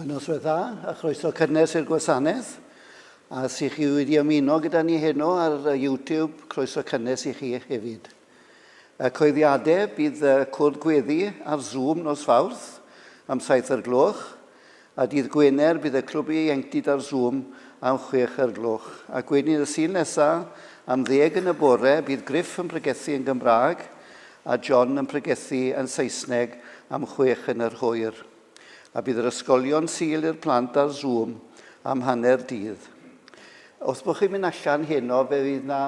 Wel, noswaith dda, a chroeso cynnes i'r gwasanaeth. A os ych chi wedi ymuno gyda ni heno ar YouTube, croeso cynnes i chi hefyd. Y coeddiadau, bydd y cwrdd gweddi ar Zoom nos Fawrth am 7 o'r gloch, a dydd Gwener bydd y clwb ieuenctid ar Zoom am 6 o'r gloch. Ac wedyn y Sul nesaf, am ddeg yn y bore, bydd Griff yn pregethu yn Gymraeg a John yn pregethu yn Saesneg am chwech yn yr hwyr. A bydd yr ysgolion Sul i'r plant ar Zoom am hanner dydd. Os bod chi'n mynd allan heno, fe fydd na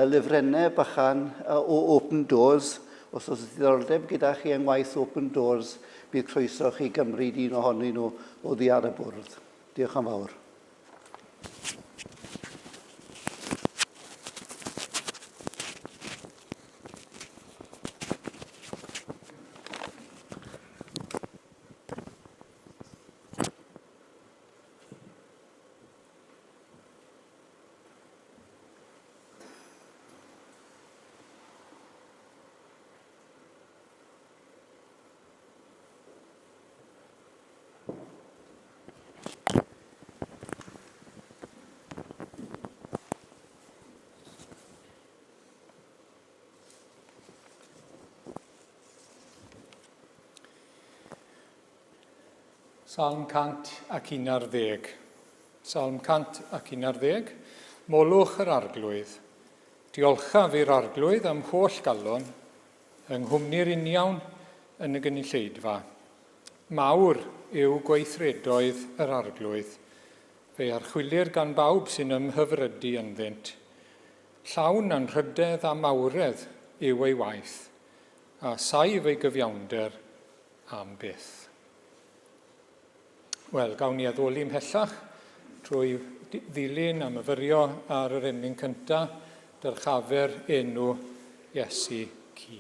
lyfrennau bychan o Open Doors. Os oes diddordeb gyda chi yng ngwaith Open Doors, bydd croeso chi gymryd un ohonyn nhw oddi ar y bwrdd. Diolch yn fawr. Salm 111. Salm 111. Molwch yr Arglwydd. Diolchaf i'r Arglwydd am holl galon, yng nghwmni'r uniawn yn y gynulleidfa. Mawr yw gweithredoedd yr Arglwydd. Fe archwilir gan bawb sy'n ymhyfrydu ynddynt. Llawn anrhydedd a mawredd yw ei waith, a saif ei gyfiawnder am byth. Wel, gawn ni addoli ymhellach trwy ddilyn a myfyrio ar yr emyn cyntaf, dyrchafer enw Iesu Cu.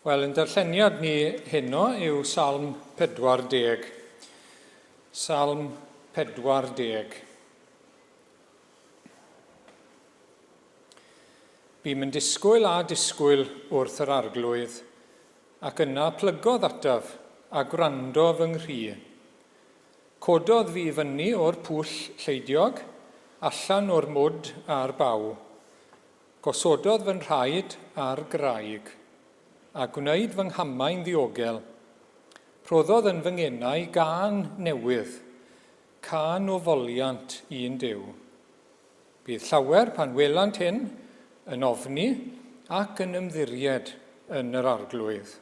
Wel, yn darlleniad ni heno yw Salm 40. Salm 40. Bûm yn disgwyl a disgwyl wrth yr Arglwydd, ac yna plygodd ataf a gwrando fy nghri. Cododd fi i fyny o'r pwll lleidiog, allan o'r mwd a'r baw. Gosododd fy nhraed ar graig, a gwneud fy nghamau'n ddiogel. Rhoddodd yn fy ngenau gân newydd, cân o foliant i'n Duw. Bydd llawer, pan welant hyn, yn ofni ac yn ymddiried yn yr Arglwydd.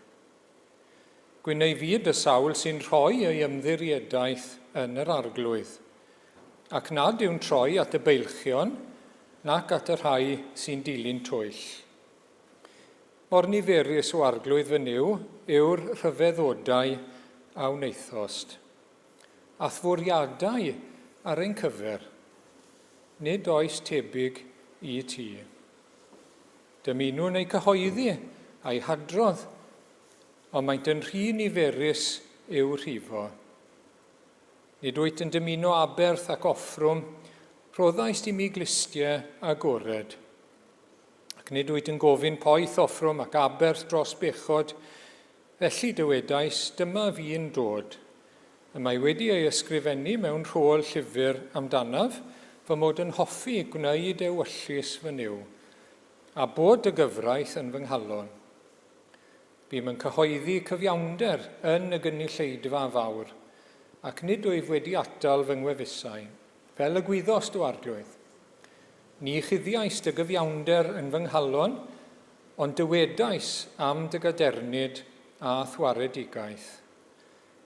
Gwyn ei fyd y sawl sy'n rhoi ei ymddiriedaeth yn yr Arglwydd, ac nad yw'n troi at y beilchion nac at y rhai sy'n dilyn twyll. Mor niferus, o Arglwydd fy Nuw, yw'r rhyfeddodau a wnaethost. A'th fwriadau ar ein cyfer, nid oes tebyg i ti. Dymunwn eu cyhoeddi a'u hadrodd, ond maent yn rhy niferus i'w rhifo. Nid wyt yn dymuno aberth ac offrwm, rhoddaist i mi glustiau agored. Ac nid wyt yn gofyn poeth offrwm ac aberth dros bechod, Felly dywedais, Dyma fi'n dod. Y mae wedi ei ysgrifennu mewn rhôl llyfr amdanaf, fy mod yn hoffi gwneud ewyllys fy Nuw, a bod dy gyfraith yn fy nghalon. Bûm yn cyhoeddi cyfiawnder yn y gynulleidfa fawr, ac nid wyf wedi atal fy ngwefusau, fel y gwyddost, O Arglwydd. Ni chuddiais dy gyfiawnder yn fy nghalon, Ond dywedais am dy gadernid a'th waredigaeth.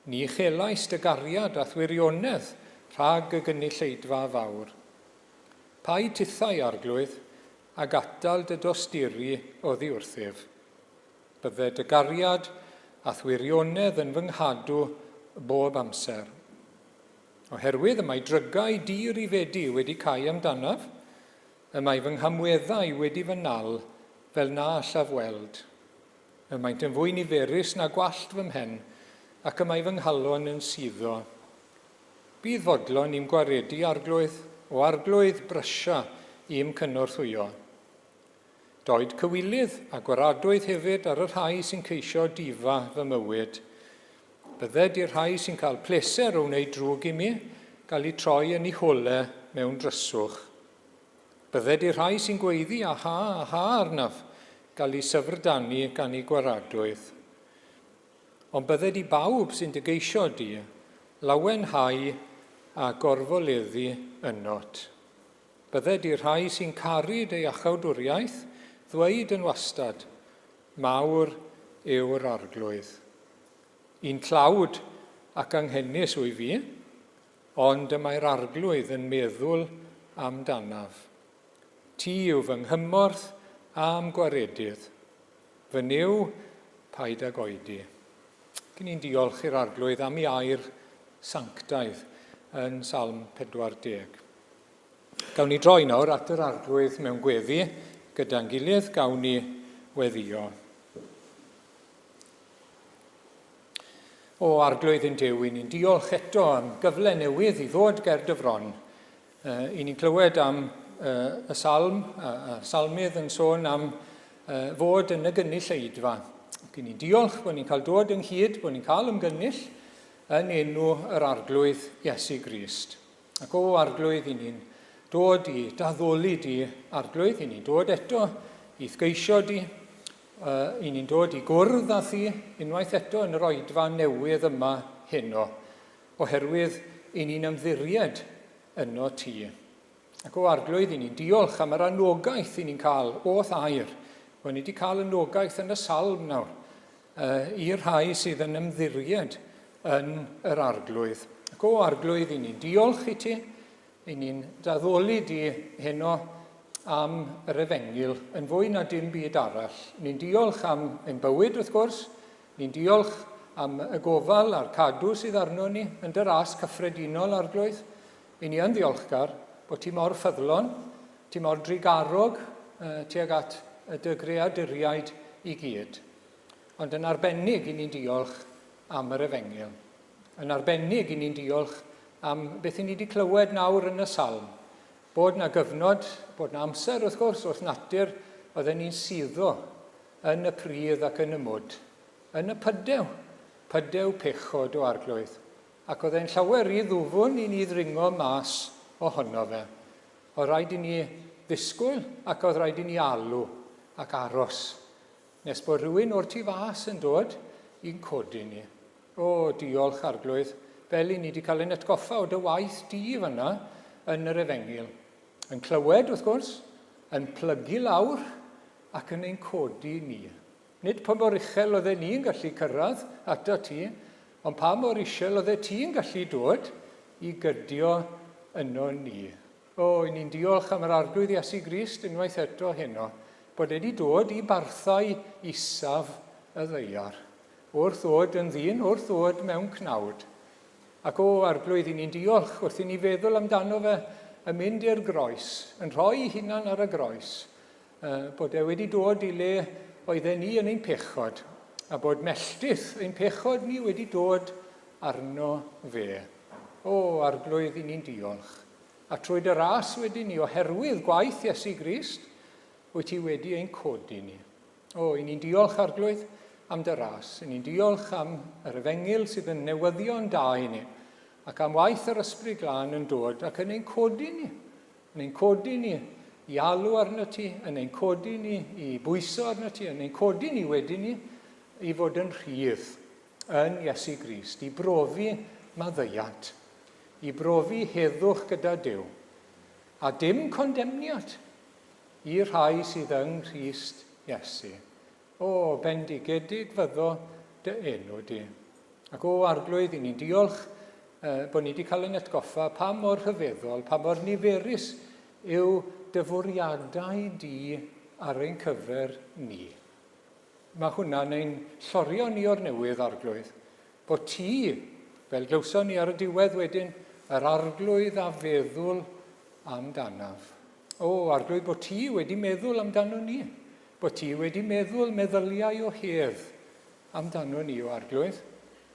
Ni chelais dy gariad a'th wirionedd rhag y gynulleidfa fawr. Paid tithau, Arglwydd, ag atal dy dosturi oddi wrthyf. Bydded dy gariad a'th wirionedd yn fy nghadw bob amser. Oherwydd y mae drygau di-rifedi wedi cau amdanaf, Y mae fy nghamweddau wedi fy nal fel na allaf weld. Y maent yn fwy niferus na gwallt fy mhen, ac y mae fy nghalon yn suddo. Bydd fodlon i'm gwaredu, Arglwydd, o Arglwydd, brysia i'm cynorthwyo. Doed cywilydd a gwaradwydd hefyd ar y rhai sy'n ceisio difa fy mywyd. Bydded i'r rhai sy'n cael pleser o wneud drwg i mi gael eu troi yn eu hole mewn dryswch. Bydded i'r rhai sy'n gweiddi aha, aha arnaf gael eu syfrdanu gan eu gwaradwydd. Ond bydded i bawb sy'n dy geisio di lawenhau a gorfoleddu ynot. Bydded i'r rhai sy'n caru dy iachawdwriaeth ddweud yn wastad, Mawr yw'r Arglwydd. Un tlawd ac anghenus wyf fi, ond y mae'r Arglwydd yn meddwl amdanaf. Ti yw fy nghymorth a'm gwaredydd. Fy Nuw, paid ag oedi. Cyn ni'n diolch i'r Arglwydd am ei air sanctaidd yn Salm 40. Gawn ni droi nawr at yr Arglwydd mewn gweddi gyda'n gilydd, gawn ni weddio. O Arglwydd ein Duw, i ni'n diolch eto am gyfle newydd i ddod ger dy fron. I ni'n clywed am y salm, y salmydd yn sôn am fod yn y gynulleidfa. Ac i ni'n diolch bod ni'n cael dod ynghyd, bod ni'n cael ymgynnull yn enw yr Arglwydd Iesu Grist. Ac o Arglwydd, i ni'n dod i daddoli di, Arglwydd, i ni'n dod eto i'th geisio di, i ni'n dod i gwrdd â thi unwaith eto yn yr oedfa newydd yma heno, oherwydd i ni'n ymddiried yno ti. Ac o Arglwydd, i ni'n diolch am yr anogaeth i ni'n cael o'th air. Wel, ni wedi cael anogaeth yn y salm nawr, i'r rhai sydd yn ymddiried yn yr Arglwydd. Ac o Arglwydd, i ni'n diolch i ti, i ni'n daddoli di heno am yr efengyl yn fwy na dim byd arall. Ni'n diolch am ein bywyd, wrth gwrs, ni'n diolch am y gofal a'r cadw sydd arno ni yn dy ras cyffredinol, Arglwydd. I ni yn ddiolchgar bod ti mor ffyddlon, ti mor drugarog tuag at dy greaduriaid i gyd. Ond yn arbennig i ni'n diolch am yr efengyl. Yn arbennig i ni'n diolch am beth i ni wedi clywed nawr yn y salm. Bod na gyfnod, bod na amser wrth gwrs, wrth natur, oedden ni'n suddo yn y pridd ac yn y mwd, yn y pydew, pydew pechod o arglwydd. Ac oedd e'n llawer rhy ddwfwn i ni ddringo mas ohono fe. Oedd rhaid i ni ddisgwyl ac oedd rhaid i ni alw ac aros nes bod rhywun o'r tu fas yn dod i'n codi ni. O, diolch Arglwydd, fel i ni wedi cael ein atgoffa o dy waith di fanna yn yr Efengyl. Yn clywed, wrth gwrs, yn plygu lawr ac yn ein codi ni. Nid pa mor uchel oedden ni'n gallu cyrraedd ato ti, ond pa mor isel oeddet ti'n gallu dod i gydio yno ni. O, i ni'n diolch am yr Arglwydd Iesu Grist unwaith eto heno, bod e wedi dod i barthau isaf y ddaear, wrth ddod yn ddyn, wrth ddod mewn cnawd. Ac o, Arglwydd, i ni'n diolch wrth i ni feddwl amdano fe yn mynd i'r groes, yn rhoi ei hunan ar y groes, bod e wedi dod i le oedden ni yn ein pechod, a bod melltith ein pechod ni wedi dod arno fe. O, Arglwydd, i ni'n diolch. A trwy dy ras wedyn ni, oherwydd gwaith Iesu Grist, wyt ti wedi ein codi ni. O, i ni'n diolch, Arglwydd, am dy ras. I ni'n diolch am yr efengyl sydd yn newyddion da i ni, ac am waith yr Ysbryd Glân yn dod ac yn ein codi ni Yn ein codi ni i alw arnot ti, yn ein codi ni i bwyso arnot ti, yn ein codi ni wedyn ni i fod yn rhydd yn Iesu Grist, i brofi maddeuant, i brofi heddwch gyda Duw, a dim condemniad i'r rhai sydd yng Nghrist Iesu. O, bendigedig fyddo dy enw di. Ac o, Arglwydd, i ni'n diolch eh, bod ni wedi cael ein atgoffa pa mor rhyfeddol, pa mor niferus yw dy fwriadau di ar ein cyfer ni. Mae hwnna'n ein llorio ni o'r newydd, Arglwydd, bod ti, fel glywson ni ar y diwedd wedyn, yr Arglwydd a feddwl amdanaf. O, Arglwydd, bod ti wedi meddwl amdano ni. Bod ti wedi meddwl meddyliau o hedd amdano ni, o Arglwydd,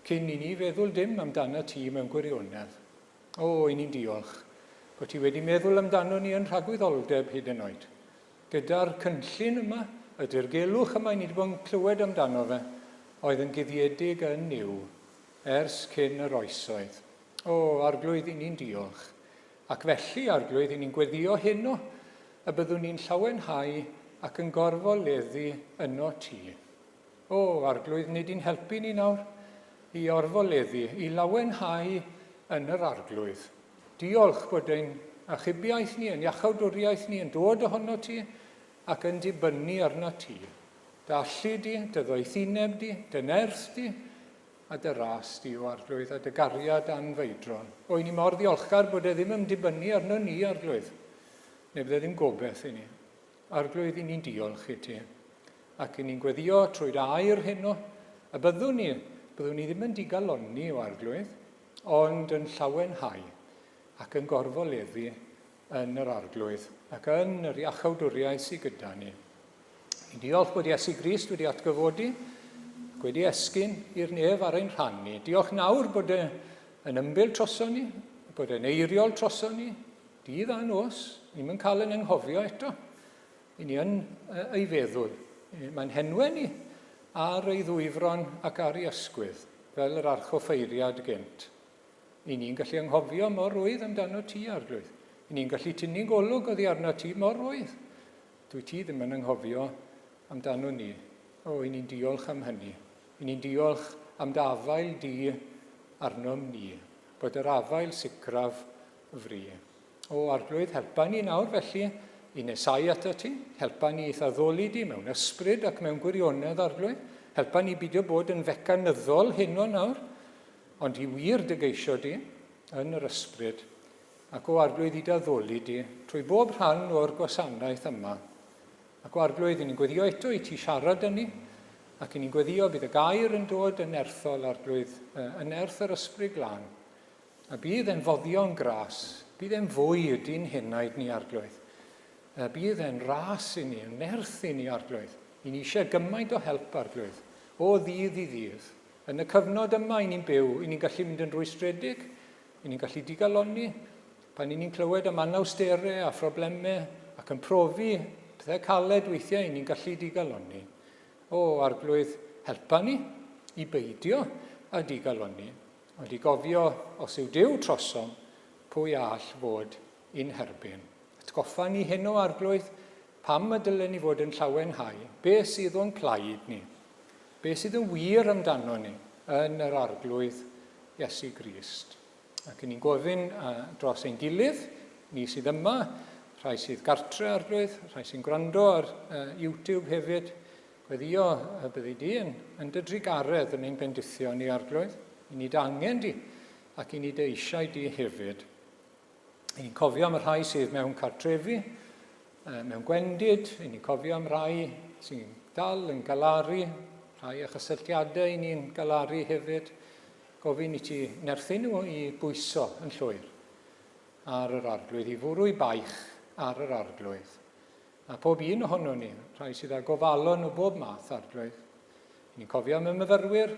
cyn i ni feddwl dim amdano ti mewn gwirionedd. O, i ni'n diolch bod ti wedi meddwl amdano ni yn rhagwyddoldeb hyd yn oed. Gyda'r cynllun yma, y dirgelwch yma i ni wedi bod yn clywed amdano fe, oedd yn guddiedig yn Nuw ers cyn yr oesoedd. O, Arglwydd, i ni'n diolch. Ac felly, Arglwydd, i ni'n gweddio heno y byddwn ni'n llawenhau ac yn gorfoleddu yno ti. O, Arglwydd, nid i'n helpu ni nawr i orfoleddu, i lawenhau yn yr Arglwydd. Diolch bod ein achubiaeth ni, ein iachawdwriaeth ni yn dod ohono ti ac yn dibynnu arno ti. Dy allu di, dy ddoethineb di, dy nerth di, a dy ras di, o Arglwydd, a dy gariad anfeidrol. O, i ni mor ddiolchgar bod e ddim yn dibynnu arno ni, Arglwydd. Neu bydde ddim gobeith i ni. Arglwydd, i ni'n diolch i ti. Ac i ni'n gweddio trwy dy air heno, y byddwn ni, byddwn ni ddim yn digalonni, o Arglwydd, ond yn llawenhau ac yn gorfoleddu yn yr Arglwydd ac yn yr iachawdwriaeth sydd gyda ni. Ni'n diolch bod Iesu Grist wedi atgyfodi ac wedi esgyn i'r nef ar ein rhan ni. Diolch nawr bod e yn ymbil troson ni, bod e'n eiriol troson ni, dydd a nos. Ni'n mynd cael yn anghofio eto. I ni yn ei feddwl. Mae'n henwe ni ar ei ddwyfron ac ar ei ysgwydd, fel yr archoffeiriad gynt. I ni'n gallu anghofio mor rwydd amdano ti, Arglwydd. I ni'n gallu tynnu golwg oddi arno ti mor rwydd. Dwyt ti ddim yn anghofio amdano ni. O, i ni'n diolch am hynny. I ni'n diolch am dy afael di arnom ni, bod yr afael sicraf fri. O, Arglwydd, helpa ni nawr felly i nesau ato ti. Helpa ni i'th addoli di mewn ysbryd ac mewn gwirionedd, Arglwydd. Helpa ni bidio bod yn fecanyddol heno nawr, ond i wir dy geisio di yn yr ysbryd Ac o Arglwydd i dy addoli di trwy bob rhan o'r gwasanaeth yma. Ac o Arglwydd, i ni'n gweddio eto i ti siarad â ni, ac i ni'n gweddio bydd y gair yn dod yn nerthol, Arglwydd, yn nerth yr Ysbryd Glân. A bydd e'n foddion gras, bydd e'n fwyd i'n henaid ni, Arglwydd. Bydd e'n ras i ni, yn nerth i ni, Arglwydd. I ni eisiau gymaint o help, Arglwydd, o ddydd i ddydd. Yn y cyfnod yma i ni'n byw, i ni'n gallu mynd yn rwystredig, I ni'n gallu digalonni pan i ni'n clywed am anawsterau a phroblemau ac yn profi pethau caled weithiau, i ni'n gallu digalonni. O, Arglwydd, helpa ni i beidio â digalonni, ond i gofio os yw Duw trosom, pwy all fod i'n herbyn. Atgoffa ni heno, Arglwydd, pam y dylen ni fod yn llawenhau, be sydd o'n plaid ni, be sydd yn wir amdano ni yn yr Arglwydd Iesu Grist. Ac ni'n gofyn dros ein gilydd, ni sydd yma, rhai sydd gartre, Arglwydd, rhai sy'n gwrando ar YouTube hefyd, gweddio y byddi di yn, yn dy drugaredd yn ein bendithio ni, Arglwydd. I ni dy angen di, ac i ni dy eisiau di hefyd. I ni'n cofio am y rhai sydd mewn cartrefi, mewn gwendid, i ni'n cofio am rai sy'n dal yn galaru, rhai â chysylltiadau i ni'n galaru hefyd. Gofyn i ti nerthu nhw i bwyso yn llwyr ar yr Arglwydd, i fwrw'u baich ar yr Arglwydd. A pob un ohono ni, rhai sydd â gofalon o bob math, Arglwydd. Ni'n cofio am y myfyrwyr,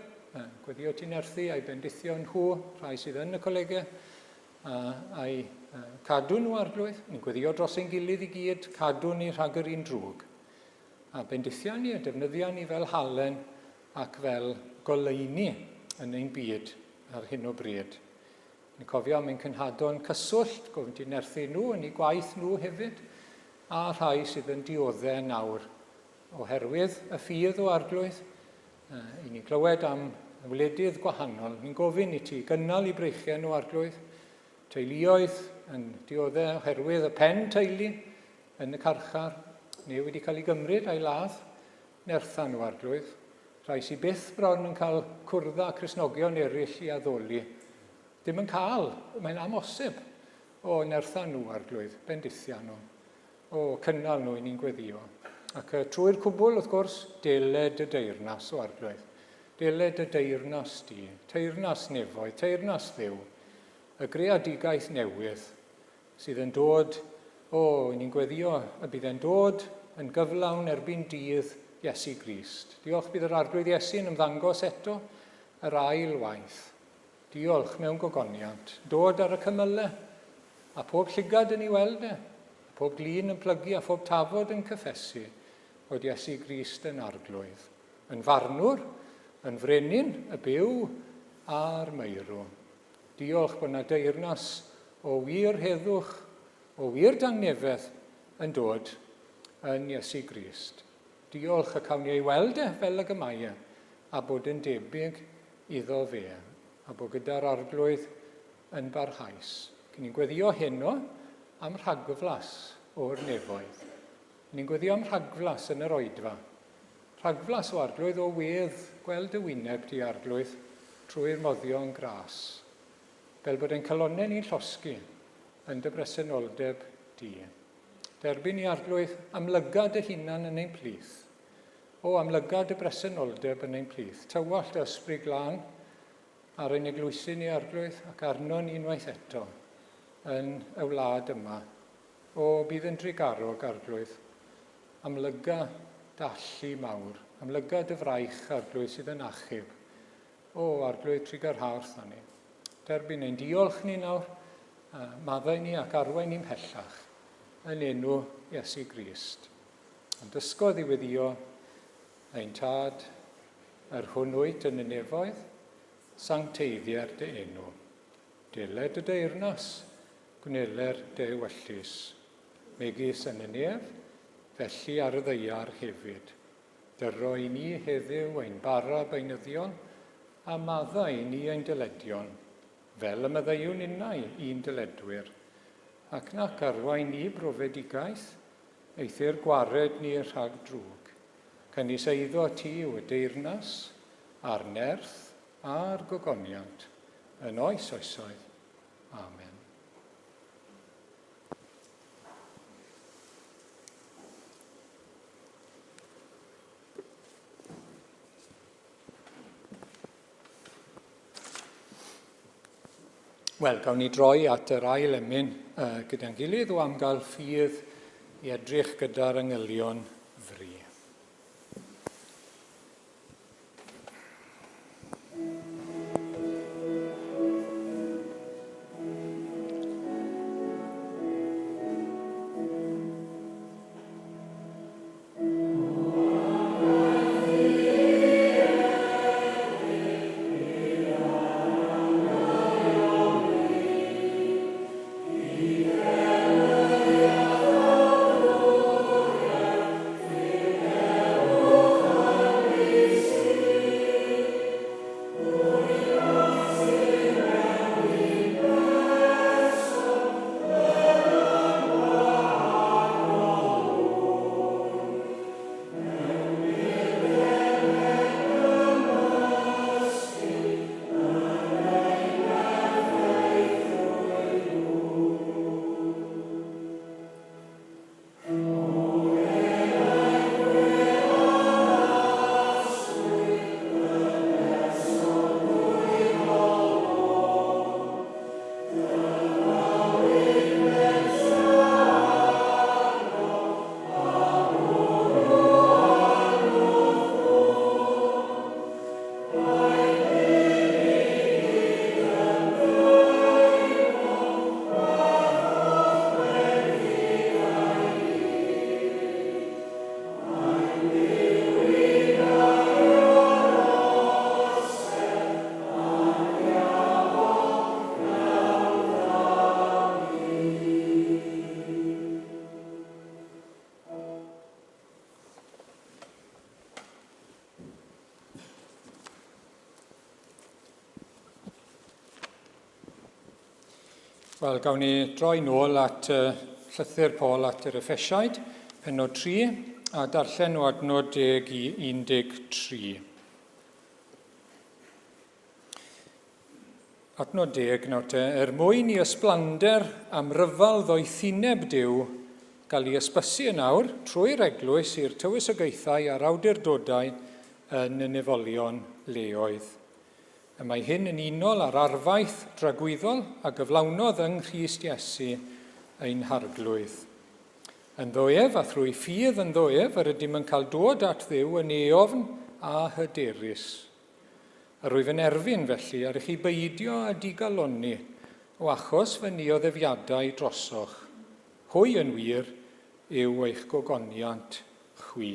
gweddio ti nerthu a'i bendithio nhw, rhai sydd yn y colegau, a'i cadw nhw, Arglwydd. Ni'n gweddio dros ein gilydd i gyd, cadw ni rhag yr un drwg. A bendithio ni a defnyddio ni fel halen ac fel goleuni yn ein byd ar hyn o bryd. Ni'n cofio am ein cenhadon cyswllt, gofyn ti nerthu nhw yn eu gwaith nhw hefyd, a rhai sydd yn dioddau nawr oherwydd y ffydd o Arglwydd. I ni'n clywed am wledydd gwahanol. Ni'n gofyn i ti gynnal i breichiau nhw, Arglwydd. Teuluoedd yn dioddau oherwydd y pen teulu yn y carchar, neu wedi cael ei gymryd a'i ladd. Nertha nhw, Arglwydd. Rhai sy byth bron yn cael cwrdd â Christnogion eraill i addoli. Dim yn cael, mae'n amhosib. O, nertha nhw, Arglwydd, bendithia nhw. O, cynnal nhw i ni'n gweddio. Ac trwy'r cwbl, wrth gwrs, deled y deyrnas, o Arglwydd. Deled y deyrnas di, teyrnas nefoedd, teyrnas Dduw, y greadigaeth newydd, sydd yn dod, o, ni'n gweddio y bydd e'n dod yn gyflawn erbyn dydd Iesu Grist. Diolch bydd yr Arglwydd Iesu yn ymddangos eto yr ail waith. Diolch mewn gogoniant. Dod ar y cymylau, a phob llygad yn ei weld e, a phob glin yn plygu a phob tafod yn cyffesu fod Iesu Grist yn Arglwydd, yn farnwr, yn frenin, y byw a'r meirw. Diolch bod 'na deyrnas o wir heddwch, o wir dangnefedd yn dod yn Iesu Grist. Diolch y cawn ni ei weld e fel ag y mae e, a bod yn debyg iddo fe, a bod gyda'r Arglwydd yn barhaus. Cyn ni'n gweddio heno am rhagflas o'r nefoedd. Ni'n gweddio am rhagflas yn yr oedfa. Rhagflas o Arglwydd o wedd gweld dy wyneb di, Arglwydd, trwy'r moddion gras, fel bod ein calonnau ni'n llosgi yn dy bresenoldeb di. Derbyn ni, Arglwydd, amlyga dy hunan yn ein plith. O, amlyga dy bresenoldeb yn ein plith. Tywallt dy ysbryd glân ar ein eglwysi ni, Arglwydd, ac arno ni unwaith eto yn y wlad yma. O, bydd yn drugarog, Arglwydd. Amlyga dy allu mawr. Amlyga dy fraich, Arglwydd, sydd yn achub. O, Arglwydd, trugarha wrthon ni. Derbyn ein diolch ni nawr, a maddau ni ac arwain ni'n mhellach, yn enw Iesu Grist. Ond dysgodd i weddio ein Tad, yr hwn wyt yn y nefoedd, sancteiddier dy enw. Deled dy deyrnas, Gwneler dy ewyllys, megis yn y nef, felly ar y ddaear hefyd. Dyro i ni heddiw ein bara beunyddiol, a maddau i ni ein dyledion, fel y maddeuwn innau i'n dyledwyr. Ac nac arwain ni brofedigaeth, eithr gwared ni rhag drwg. Canys eiddo ti yw y deyrnas, a'r nerth, a'r gogoniant, yn oes oesoedd. Amen. Wel, gawn ni droi at yr ail emyn uh, gyda'n gilydd o am gael ffydd i edrych gyda'r angylion fri. Wel, gawn ni droi nôl at uh, llythyr Paul at yr Effesiaid, penod 3, a darllen o adnod 10 i 13. Adnod 10 nawr te, er mwyn i ysblander am ryfel ddoethineb Duw gael ei ysbysu yn awr trwy'r eglwys i'r tywysogaethau a'r awdurdodau yn y nefolion leoedd. Y mae hyn yn unol â'r arfaeth dragwyddol a gyflawnodd yng Nghrist Iesu ein Harglwydd. Ynddo ef, a thrwy ffydd ynddo ef, yr ydym yn cael dod at Dduw yn eofn a hyderus. Yr wyf yn erfyn, felly, ar i chi beidio â digalonni o achos fy nioddefiadau drosoch. Hwy, yn wir, yw eich gogoniant chwi.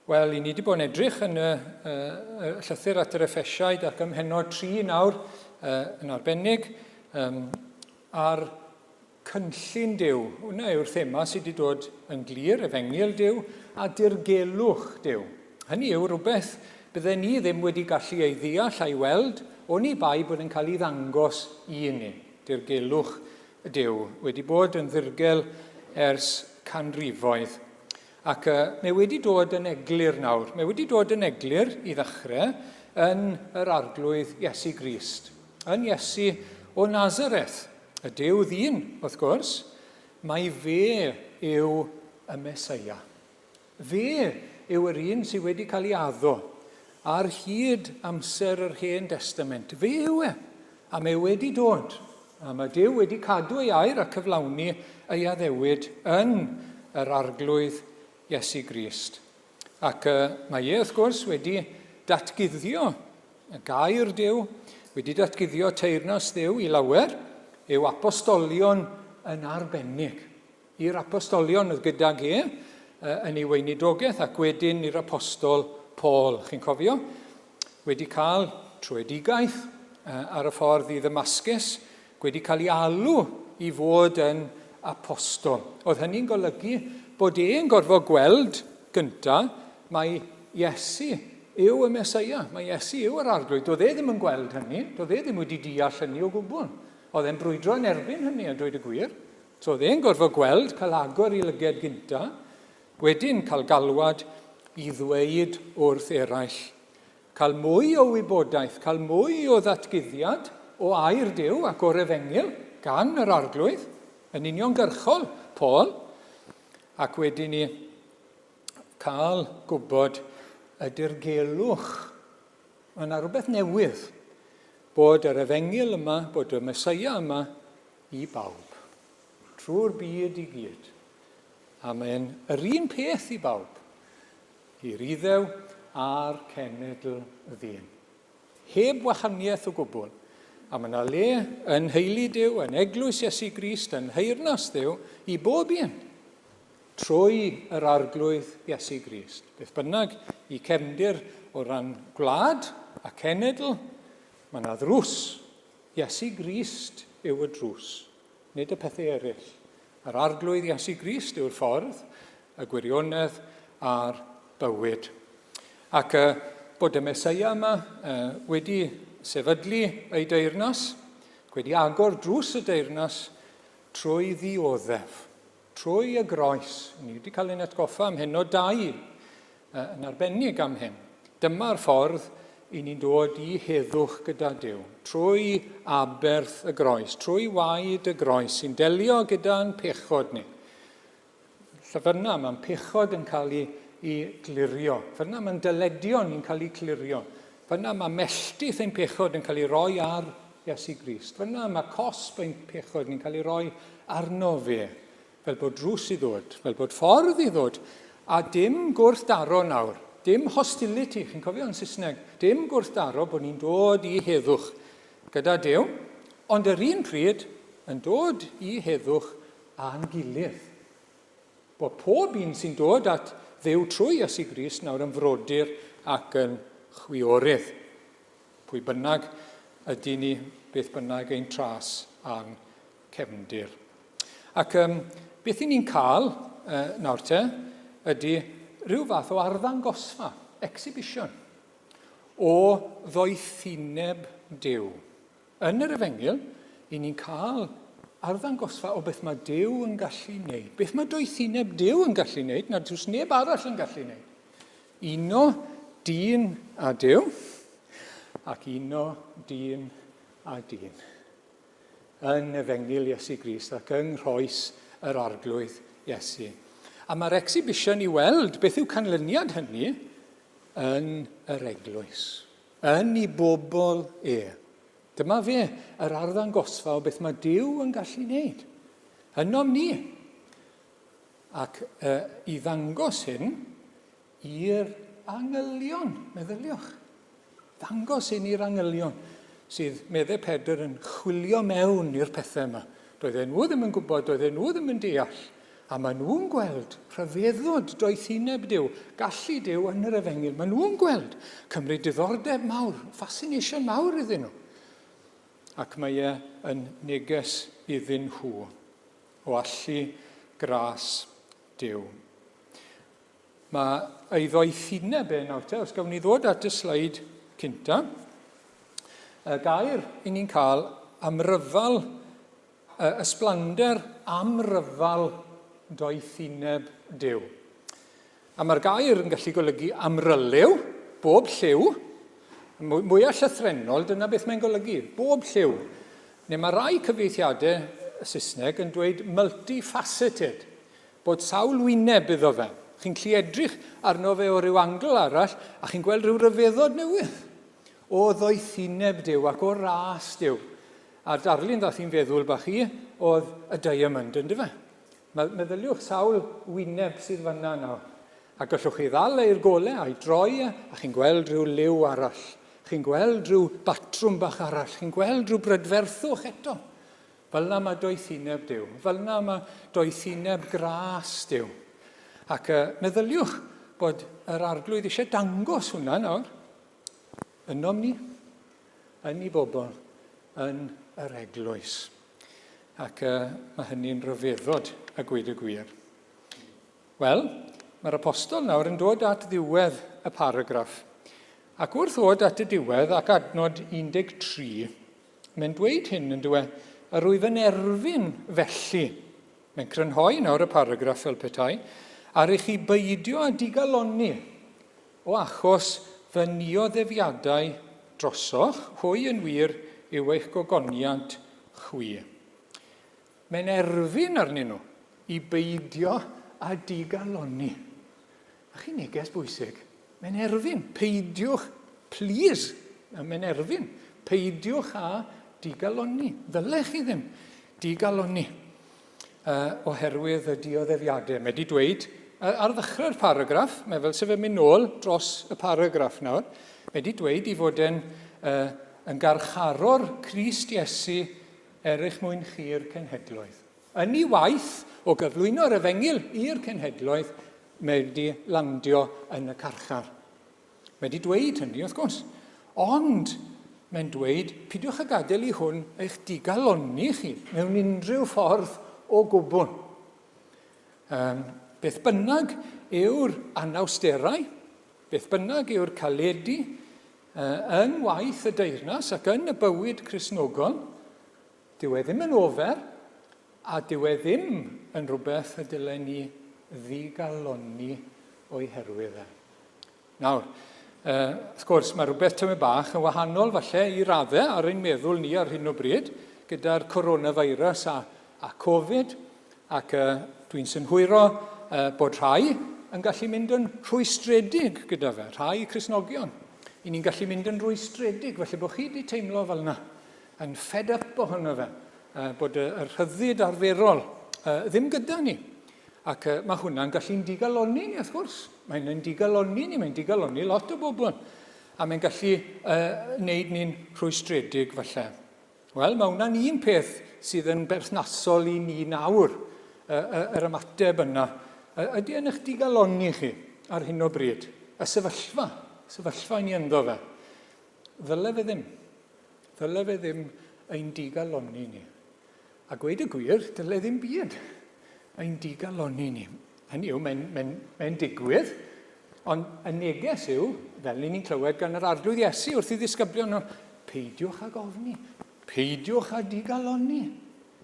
Wel, i ni wedi bod yn edrych yn y, y llythyr at yr Effesiaid ac ym mhennod 3 nawr uh, yn arbennig um, ar cynllun Duw. Hwna yw'r thema sydd wedi dod yn glir, efengyl Duw a dirgelwch Duw. Hynny yw rhywbeth bydden ni ddim wedi gallu ei ddeall a'i weld oni bai bod yn cael ei ddangos i ni. Dirgelwch Duw wedi bod yn ddirgel ers canrifoedd. Ac uh, mae wedi dod yn eglur nawr. Mae wedi dod yn eglur i ddechrau yn yr arglwydd Iesu Grist. Yn Iesu o Nazareth, y Duw ddyn, wrth gwrs, mai fe yw y Mesoea. Fe yw yr un sydd wedi cael ei addo ar hyd amser yr Hen Destament. Fe yw e, a mae wedi dod. A mae Duw wedi cadw ei air a cyflawni ei addewid yn yr Arglwydd Iesu Grist. Ac uh, mae e, wrth gwrs, wedi datguddio y gair Duw, wedi datguddio teyrnas Dduw i lawer, yw apostolion yn arbennig. I'r apostolion oedd gydag e yn ei weinidogaeth ac wedyn i'r apostol Paul, chi'n cofio? Wedi cael tröedigaeth ar y ffordd i Ddamascus, wedi cael ei alw i fod yn apostol. Oedd hynny'n golygu bod e'n gorfod gweld gynta mai Iesu yw y Mesoea, mai Iesu yw yr Arglwydd. Doedd e ddim yn gweld hynny, doedd e ddim wedi deall hynny o gwbl. Oedd e'n brwydro yn erbyn hynny, a dweud y gwir. So oedd e'n gorfod gweld, cael agor i lyged gynta, wedyn cael galwad i ddweud wrth eraill. Cael mwy o wybodaeth, cael mwy o ddatguddiad o air Duw ac o'r efengyl gan yr Arglwydd, yn uniongyrchol, Paul, ac wedyn ni cael gwybod y dirgelwch. Mae yna rhywbeth newydd, bod yr efengyl yma, bod y Mesoea yma i bawb, trwy'r byd i gyd. A mae'n yr un peth i bawb, i'r Iddew a'r cenedl ddyn. Heb wahaniaeth o gwbl. A mae yna le yn nheulu Duw, yn eglwys Iesu Grist, yn nheyrnas Dduw, i bob un, trwy yr Arglwydd Iesu Grist. Beth bynnag i cefndir o ran gwlad a cenedl, mae yna ddrws Iesu Grist yw y drws, nid y pethau eraill. Yr Arglwydd Iesu Grist yw'r ffordd, y gwirionedd a'r bywyd. Ac uh, bod y Mesoea yma uh, wedi sefydlu ei deyrnas, wedi agor drws y deyrnas trwy ddioddef. Trwy y groes. Ni wedi cael ein atgoffa am hyn o dau yn arbennig am hyn. Dyma'r ffordd i ni'n dod i heddwch gyda Duw, trwy aberth y groes, trwy waed y groes sy'n delio gyda'n pechod ni. Llyfyrna, mae'n pechod yn cael ei, ei glirio. Fyna mae'n dyledion ni'n cael ei clirio. Fyna mae melltith ein pechod yn cael ei roi ar Iesu Grist. Fyna mae cosb ein pechod ni'n cael ei roi arno fe, fel bod drws i ddod, fel bod ffordd i ddod, a dim gwrthdaro nawr, dim hostility, chi'n cofio yn Saesneg, dim gwrthdaro bod ni'n dod i heddwch gyda Duw, ond yr un pryd yn dod i heddwch â'n gilydd. Bod pob un sy'n dod at Dduw trwy Iesu Grist nawr yn frodyr ac yn chwiorydd. Pwy bynnag ydy ni, beth bynnag ein tras a'n cefndir. Ac um, beth i ni'n cael uh, nawr te ydy rhyw fath o arddangosfa, exhibition, o ddoethineb Duw. Yn yr Efengyl, I ni'n cael arddangosfa o beth mae Duw yn gallu wneud. Beth mae doethineb Duw yn gallu wneud, nad oes neb arall yn gallu wneud. Uno dyn a Duw, ac uno dyn a dyn. Yn Efengyl Iesu Grist ac yng nghroes yr Arglwydd Iesu. A mae'r exhibition i weld beth yw canlyniad hynny yn yr eglwys, yn i bobl e. Dyma fe, yr arddangosfa o beth mae Duw yn gallu wneud. Ynom ni. Ac uh, i ddangos hyn i'r angylion, meddyliwch. Ddangos hyn i'r angylion sydd, meddai Pedr, yn chwilio mewn i'r pethau yma. Doedden nhw ddim yn gwybod, doedden nhw ddim yn deall. A maen nhw'n gweld rhyfeddod doethineb Duw, gallu Duw yn yr efengyl. Maen nhw'n gweld cymryd diddordeb mawr, fascination mawr iddyn nhw. Ac mae e yn neges iddyn nhw o allu gras Duw. Mae ei ddoethineb e nawr te, os gawn ni ddod at y sleid cynta, y gair i ni'n cael amryfal Y ysblander amryfal doethineb Duw. A mae'r gair yn gallu golygu amryliw, bob lliw. Mwyaf llythrennol, dyna beth mae'n golygu, bob lliw. Neu mae rai cyfieithiadau Saesneg yn dweud multifaceted, bod sawl wyneb iddo fe. Chi'n gallu edrych arno fe o ryw angl arall a chi'n gweld rhyw ryfeddod newydd o ddoethineb Duw ac o ras Duw. A'r darlun ddath i'n feddwl bach i oedd y diamond, yndyfe? Meddyliwch sawl wyneb sydd fanna nawr. A gallwch chi ddal e i'r gole a'i droi e, a chi'n gweld rhyw liw arall. Chi'n gweld rhyw batrwm bach arall. Chi'n gweld rhyw brydferthwch eto. Fel yna mae doethineb Duw. Fel yna mae doethineb gras Duw. Ac uh, meddyliwch bod yr arglwydd eisiau dangos hwnna nawr. Ynom ni, yn ei bobl, yn yr eglwys. Ac uh, mae hynny'n rhyfeddod a gweud y gwir. Wel, mae'r apostol nawr yn dod at ddiwedd y paragraff. Ac wrth ddod at y diwedd ac adnod 13, mae'n dweud hyn yn dweud, yr wyf yn erfyn felly. Mae'n crynhoi nawr y paragraff fel petai, ar i chi beidio â digalonni O achos fy nioddefiadau drosoch, hwy yn wir yw eich gogoniant chwi. Mae'n erfyn arnyn nhw i beidio â digalonni. A chi neges bwysig. Mae'n erfyn, peidiwch, please, mae'n erfyn, peidiwch â digalonni. Ddylech chi ddim digalonni. uh, oherwydd y dioddefiadau. Mae wedi dweud ar ddechrau'r paragraff, mae fel sef yn mynd nôl dros y paragraff nawr, mae wedi dweud i fod yn, uh, yn garcharor Crist Iesu er eich mwyn chi'r cenhedloedd. Yn ei waith o gyflwyno'r efengyl i'r cenhedloedd, mae wedi landio yn y carchar. Mae wedi dweud hynny, wrth gwrs. Ond mae'n dweud, pidiwch â gadael i hwn eich digalonni chi mewn unrhyw ffordd o gwbl. Um, beth bynnag yw'r anawsterau, beth bynnag yw'r caledu uh, yng ngwaith y deyrnas ac yn y bywyd Cristnogol, dyw e ddim yn ofer a dyw e ddim yn rhywbeth y dylen ni ddigalonni o'i herwydd e. Nawr, uh, wrth gwrs, mae rhywbeth tymed bach yn wahanol falle i raddau ar ein meddwl ni ar hyn o bryd, gyda'r coronavirus a, a Covid, ac uh, dwi'n synhwyro uh, bod rhai yn gallu mynd yn rhwystredig gyda fe, rhai Cristnogion. I ni'n gallu mynd yn rhwystredig, felly bod chi wedi teimlo fel yna, yn fed up ohono fe, uh, bod y, y rhyddid arferol uh, ddim gyda ni. Ac uh, mae hwnna'n gallu'n digalonni ni, wrth gwrs. Mae'n ein digalonni ni, mae'n digalonni lot o bobl. A mae'n gallu uh, wneud ni'n rhwystredig falle. Wel, mae hwnna'n un peth sydd yn berthnasol i ni nawr, uh, yr ymateb yna. Ydy yn eich digalonni chi ar hyn o bryd? Y sefyllfa, sefyllfa ni ynddo fe. Ddyle fe ddim. Ddyle fe ddim ein digalonni ni. A gweud y gwir, dyle ddim byd ein digalonni ni. Hynny yw, mae'n mae mae digwydd, ond y neges yw, fel ni'n clywed gan yr Arglwydd Iesu wrth i ddisgyblion nhw, peidiwch ag ofni. Peidiwch â digalonni.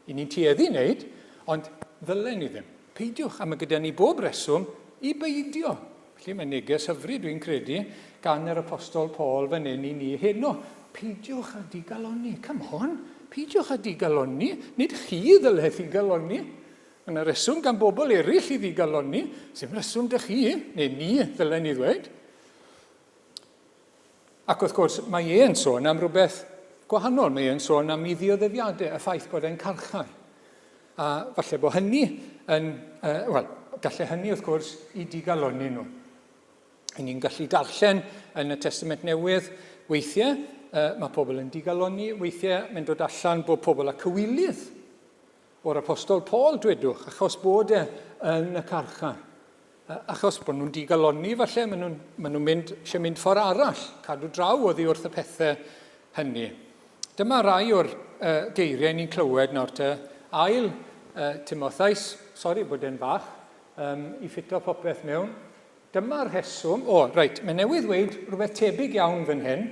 I ni'n tueddu i wneud, ond ddylen ni ddim. Peidiwch, a mae gyda ni bob reswm i beidio. Felly mae neges hyfryd, dwi'n credu, gan yr Apostol Paul fan hyn i ni heno. Peidiwch â digalonni. Come on, peidiwch â digalonni. Nid chi ddyle ddigalonni. Mae yna reswm gan bobl eraill i ddigalonni. Sdim reswm 'da chi, neu ni, ddylen ni ddweud. Ac wrth gwrs, mae e'n sôn am rhywbeth gwahanol. Mae e'n sôn am ei ddioddefiadau, y ffaith bod e'n carchar. A falle bod hynny yn, uh, wel, gallai hynny wrth gwrs i digalonni nhw. I ni'n gallu darllen yn y Testament Newydd, weithiau uh, mae pobl yn digalonni, weithiau mae'n dod allan bod pobl â cywilydd o'r Apostol Paul, dwedwch, achos bod e yn y carchar. Achos bod nhw'n digalonni falle, maen nhw'n ma nhw mynd, eisiau mynd ffordd arall, cadw draw oddi wrth y pethau hynny. Dyma rai o'r uh, geiriau ni'n clywed nawr te. Ail uh, Timotheus, sori bod e'n fach, um, i ffito popeth mewn. Dyma'r rheswm, o, reit, mae newydd ddweud rhywbeth tebyg iawn fan hyn.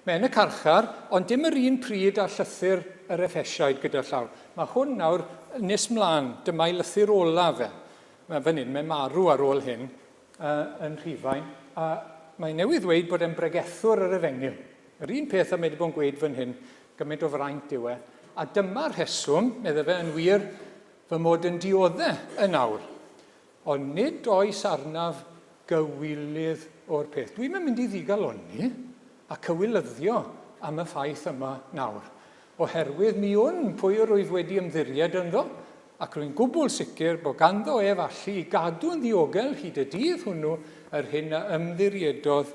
Mae yn y carchar, ond dim yr un pryd â llythyr yr Effesiaid gyda llaw. Mae hwn nawr nes mlaen, dyma'i lythyr olaf fe. Mae fan hyn, mae'n marw ar ôl hyn uh, yn Rhufain, a mae newydd ddweud bod e'n bregethwr yr efengyl. Yr un peth a mae wedi bod yn gweud fan hyn, gymaint o fraint yw e. A dyma'r rheswm, meddai fe, yn wir, fy mod yn diodde yn awr. Ond nid oes arnaf gywilydd o'r peth. Dwi'm yn mynd i ddigalonni a cywilyddio am y ffaith yma nawr, oherwydd mi wn pwy yr wyf wedi ymddiried ynddo, ac rwy'n gwbl sicr bod ganddo ef allu i gadw'n ddiogel hyd y dydd hwnnw yr hyn a ymddiriedodd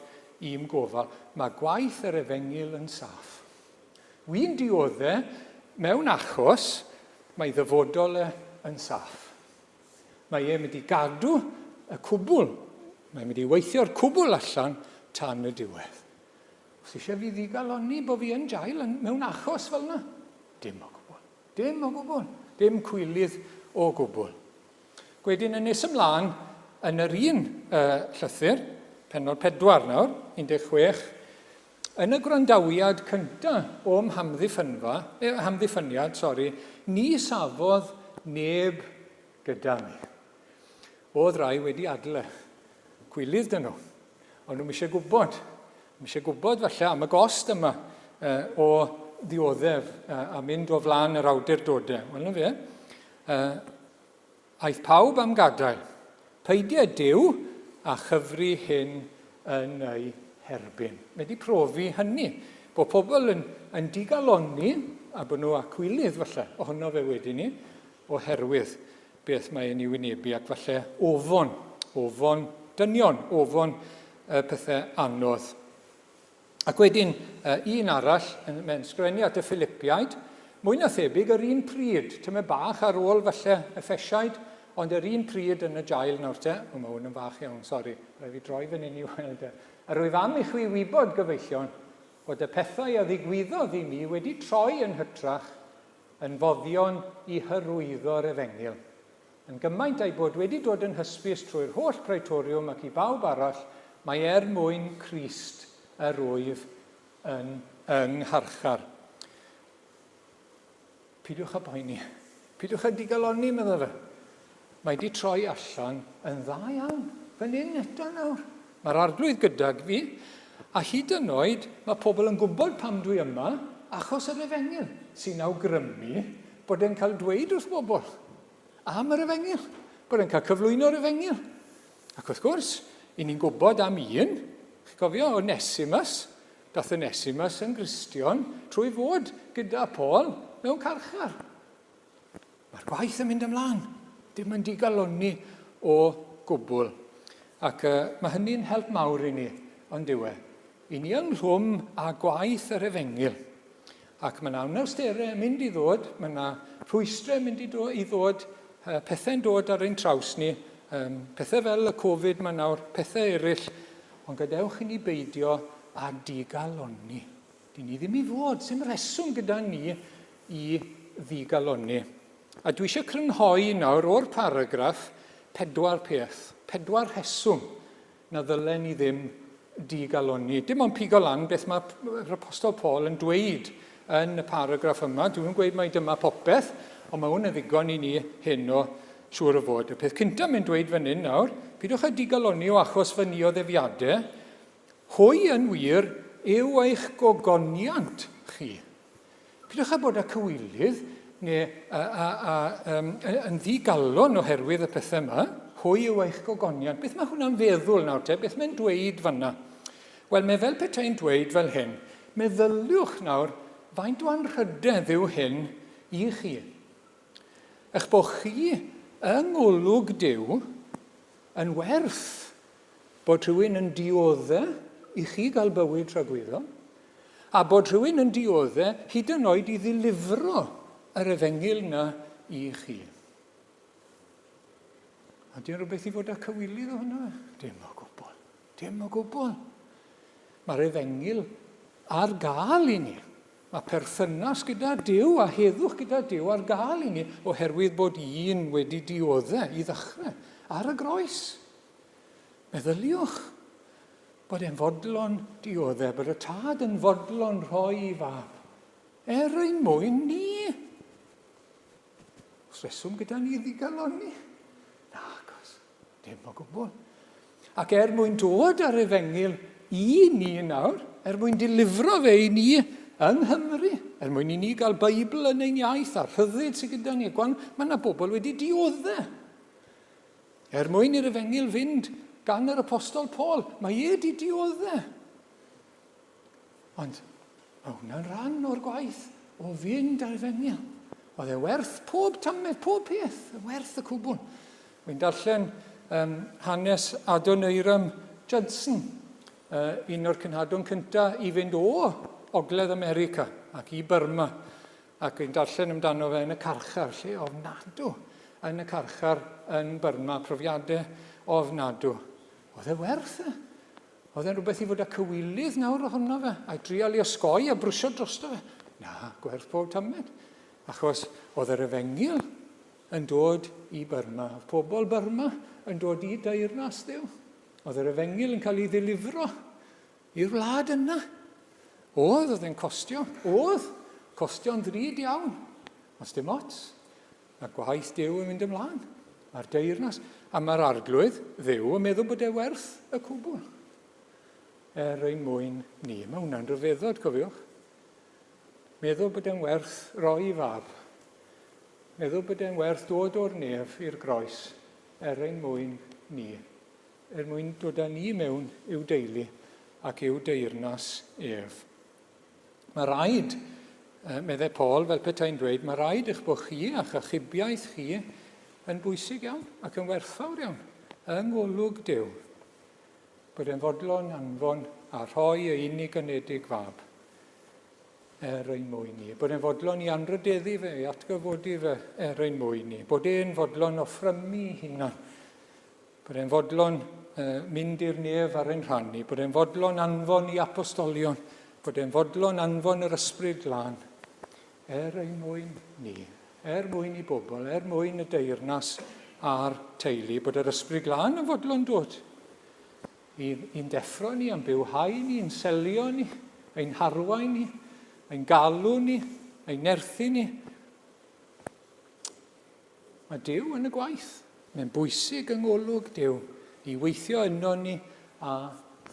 i'm gofal. Mae gwaith yr efengyl yn saff. Wy'n diodde mewn achos, mae ddyfodol e yn saff. Mae e'n mynd i gadw y cwbl. Mae'n mynd i weithio'r cwbl allan tan y diwedd. Os eisiau fi ddigalonni bod fi yn jail yn, mewn achos fel yna? Dim o gwbl. Dim o gwbl. Dim cwilydd o gwbl. Gwedyn yn nes ymlaen yn yr un uh, llythyr, penod 4 nawr, 16, Yn y gwrandawiad cyntaf o'm hamddiffynfa, eh, hamddiffyniad, sori, ni safodd neb gyda mi. Oedd rai wedi adle. Cwilydd dyn nhw. Ond nhw'n eisiau gwybod. Nhw'n eisiau gwybod falle am y gost yma eh, o ddioddef eh, a mynd o flaen yr awdurdodau. Wel, na fe. Eh, Aeth pawb am gadael. Peidia Duw â chyfri hyn yn ei herbyn. Mae wedi profi hynny, bod pobl yn, yn digalonni, a bod nhw â cwilydd falle ohono fe wedyn ni, oherwydd beth mae e'n ei wynebu, ac falle ofon, ofon dynion, ofon y pethau anodd. Ac wedyn, un arall, mae'n sgrennu at y Philipiaid, mwy na thebyg yr un pryd, tymed bach ar ôl falle Effesiaid, ond yr un pryd yn y jail nawr te, o mae hwn yn fach iawn, sori, rhaid fi droi fan hyn i weld e. A rwyf am i chwi wybod, gyfeillion, fod y pethau a ddigwyddodd i mi wedi troi yn hytrach yn foddion i hyrwyddo'r efengyl. Yn gymaint a'i bod wedi dod yn hysbys trwy'r holl Praetoriwm ac i bawb arall, mai er mwyn Crist yr wyf yn yng ngharchar. Peidiwch â poeni. Peidiwch â digalonni, medda fe. Mae di troi allan yn dda iawn, fan hyn eto nawr. Mae'r arglwydd gydag fi, a hyd yn oed mae pobl yn gwybod pam dwi yma, achos yr efengyl sy'n awgrymu bod e'n cael dweud wrth bobl am yr efengyl, bod e'n cael cyflwyno'r efengyl. Ac wrth gwrs, i ni'n gwybod am un, chi'n cofio, Onesimus, dath Onesimus yn Gristion trwy fod gyda Paul mewn carchar. Mae'r gwaith yn mynd ymlaen, dim yn digalonni o gwbl. Ac uh, mae hynny'n help mawr i ni, ond yw e? I ni ynghlwm â gwaith yr efengyl. Ac mae yna anawsterau yn mynd i ddod, mae yna rhwystrau yn mynd i, do, i ddod, pethau'n dod ar ein traws ni, um, pethau fel y Covid mae nawr, pethau eraill, ond gadewch i ni beidio â digalonni. Dyn ni ddim i fod, sy'n rheswm gyda ni i ddigalonni. A dwi eisiau crynhoi nawr o'r paragraff pedwar peth, pedwar rheswm na ddylen ni ddim digalonni. Dim ond pigo lan beth mae'r Apostol Paul yn dweud yn y paragraff yma. Dwi'n gweud mai dyma popeth, ond mae hwn yn ddigon i ni heno, siŵr o fod. Y peth cyntaf mae'n dweud fan hyn nawr, pidwch â digalonni o achos fy nioddefiadau, hwy yn wir yw eich gogoniant chi. Pidwch â bod â cywilydd neu a, a, a, um, yn ddigalon oherwydd y pethau yma. Hwy yw eich gogoniant. Beth mae hwnna'n feddwl nawr te? Beth mae'n dweud fanna? Wel, mae fel petai'n dweud fel hyn. Meddyliwch nawr faint o anrhydedd yw hyn i chi. Eich bod chi yng ngolwg Duw yn werth bod rhywun yn diodde i chi gael bywyd tragwyddol, a bod rhywun yn diodde hyd yn oed i ddilifro yr efengyl na i chi. A dim rhywbeth i fod â cywilydd ohono fe? Dim o gwbl. Dim o gwbl. Mae'r efengyl ar gael i ni. Mae perthynas gyda Duw a heddwch gyda Duw ar gael i ni oherwydd bod un wedi diodde i ddechrau ar y groes. Meddyliwch bod e'n fodlon diodde, bod y tad yn fodlon rhoi i fab, er ein mwyn ni. Os reswm gyda ni ddigalonni? Nagos, dim o gwbl. Ac er mwyn dod ar efengyl i ni nawr, er mwyn dilifro fe i ni yng Nghymru, er mwyn i ni gael Beibl yn ein iaith a rhyddid sydd gyda ni, gwan, mae yna bobl wedi diodde. Er mwyn i'r efengyl fynd gan yr apostol Paul, mae e di diodde. Ond mae hwnna'n rhan o'r gwaith o fynd ar efengyl. Oedd e werth pob tamed, pob peth, werth y cwbl. Wy'n darllen um, hanes Adoniram Judson, uh, un o'r cenhadon cyntaf i fynd o Ogledd America ac i Burma. Ac wy'n darllen amdano fe yn y carchar, lle ofnadw, yn y carchar yn Burma, profiadau ofnadw. Oedd e werth e? Oedd e'n rhywbeth i fod â cywilydd nawr ohono fe, a'i drial i osgoi a brwsio drosto fe? Na, gwerth pob tamed. Achos oedd yr efengyl yn dod i Burma, oedd pobl Burma yn dod i deyrnas Dduw. Oedd yr efengyl yn cael ei ddilifro I'r wlad yna. Oedd, oedd e'n costio. Oedd, costio'n ddrud iawn. Ond dim ots. Mae gwaith Duw yn mynd ymlaen. Mae'r deyrnas. A mae'r arglwydd, Dduw, yn meddwl bod e werth y cwbl. Er ein mwyn ni. Mae hwnna'n rhyfeddod, cofiwch. Meddwl bod e'n werth roi fab. Meddwl bod e'n werth dod o'r nef i'r groes er ein mwyn ni. er mwyn dod â ni mewn i'w deulu ac i'w deyrnas ef. Mae rhaid, meddai Paul, fel petai'n dweud, mae rhaid eich bod chi a'ch achubiaeth chi yn bwysig iawn ac yn werthfawr iawn yng ngolwg Duw. Bod e'n fodlon anfon a rhoi ei unig anedig fab er ein mwyn ni. Bod e'n fodlon i anrhydeddu fe, i atgyfodi fe er ein mwyn ni. Bod e'n fodlon offrymu hunan Bod e'n fodlon mynd i'r nef ar ein rhan ni, bod e'n fodlon anfon i apostolion, bod e'n fodlon anfon yr ysbryd glân, er ein mwyn ni, er mwyn i bobl, er mwyn y deyrnas a'r teulu, bod yr ysbryd glân yn fodlon dod i'n deffro ni, a'n bywhau ni, i'n selio ni, ein harwain ni, ein galw ni, ein nerthu ni. Mae Duw yn y gwaith. Mae'n bwysig yng ngolwg Duw i weithio yno ni a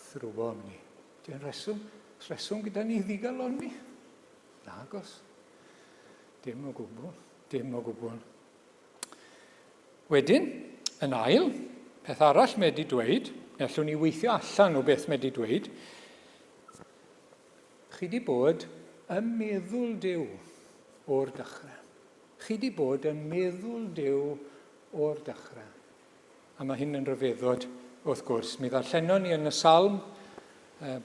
thrwom ni. Dy'n rheswm, rheswm gyda ni ddigalonni? Nagos. Dim o gwbl, dim o gwbl. Wedyn, yn ail, peth arall mae wedi dweud, allwn ni weithio allan o beth mae wedi dweud, chi wedi bod ym meddwl Duw o'r dechrau. Chi 'di bod yn meddwl Duw o'r dechrau. A mae hyn yn rhyfeddod, wrth gwrs. Mi ddarllenon ni yn y salm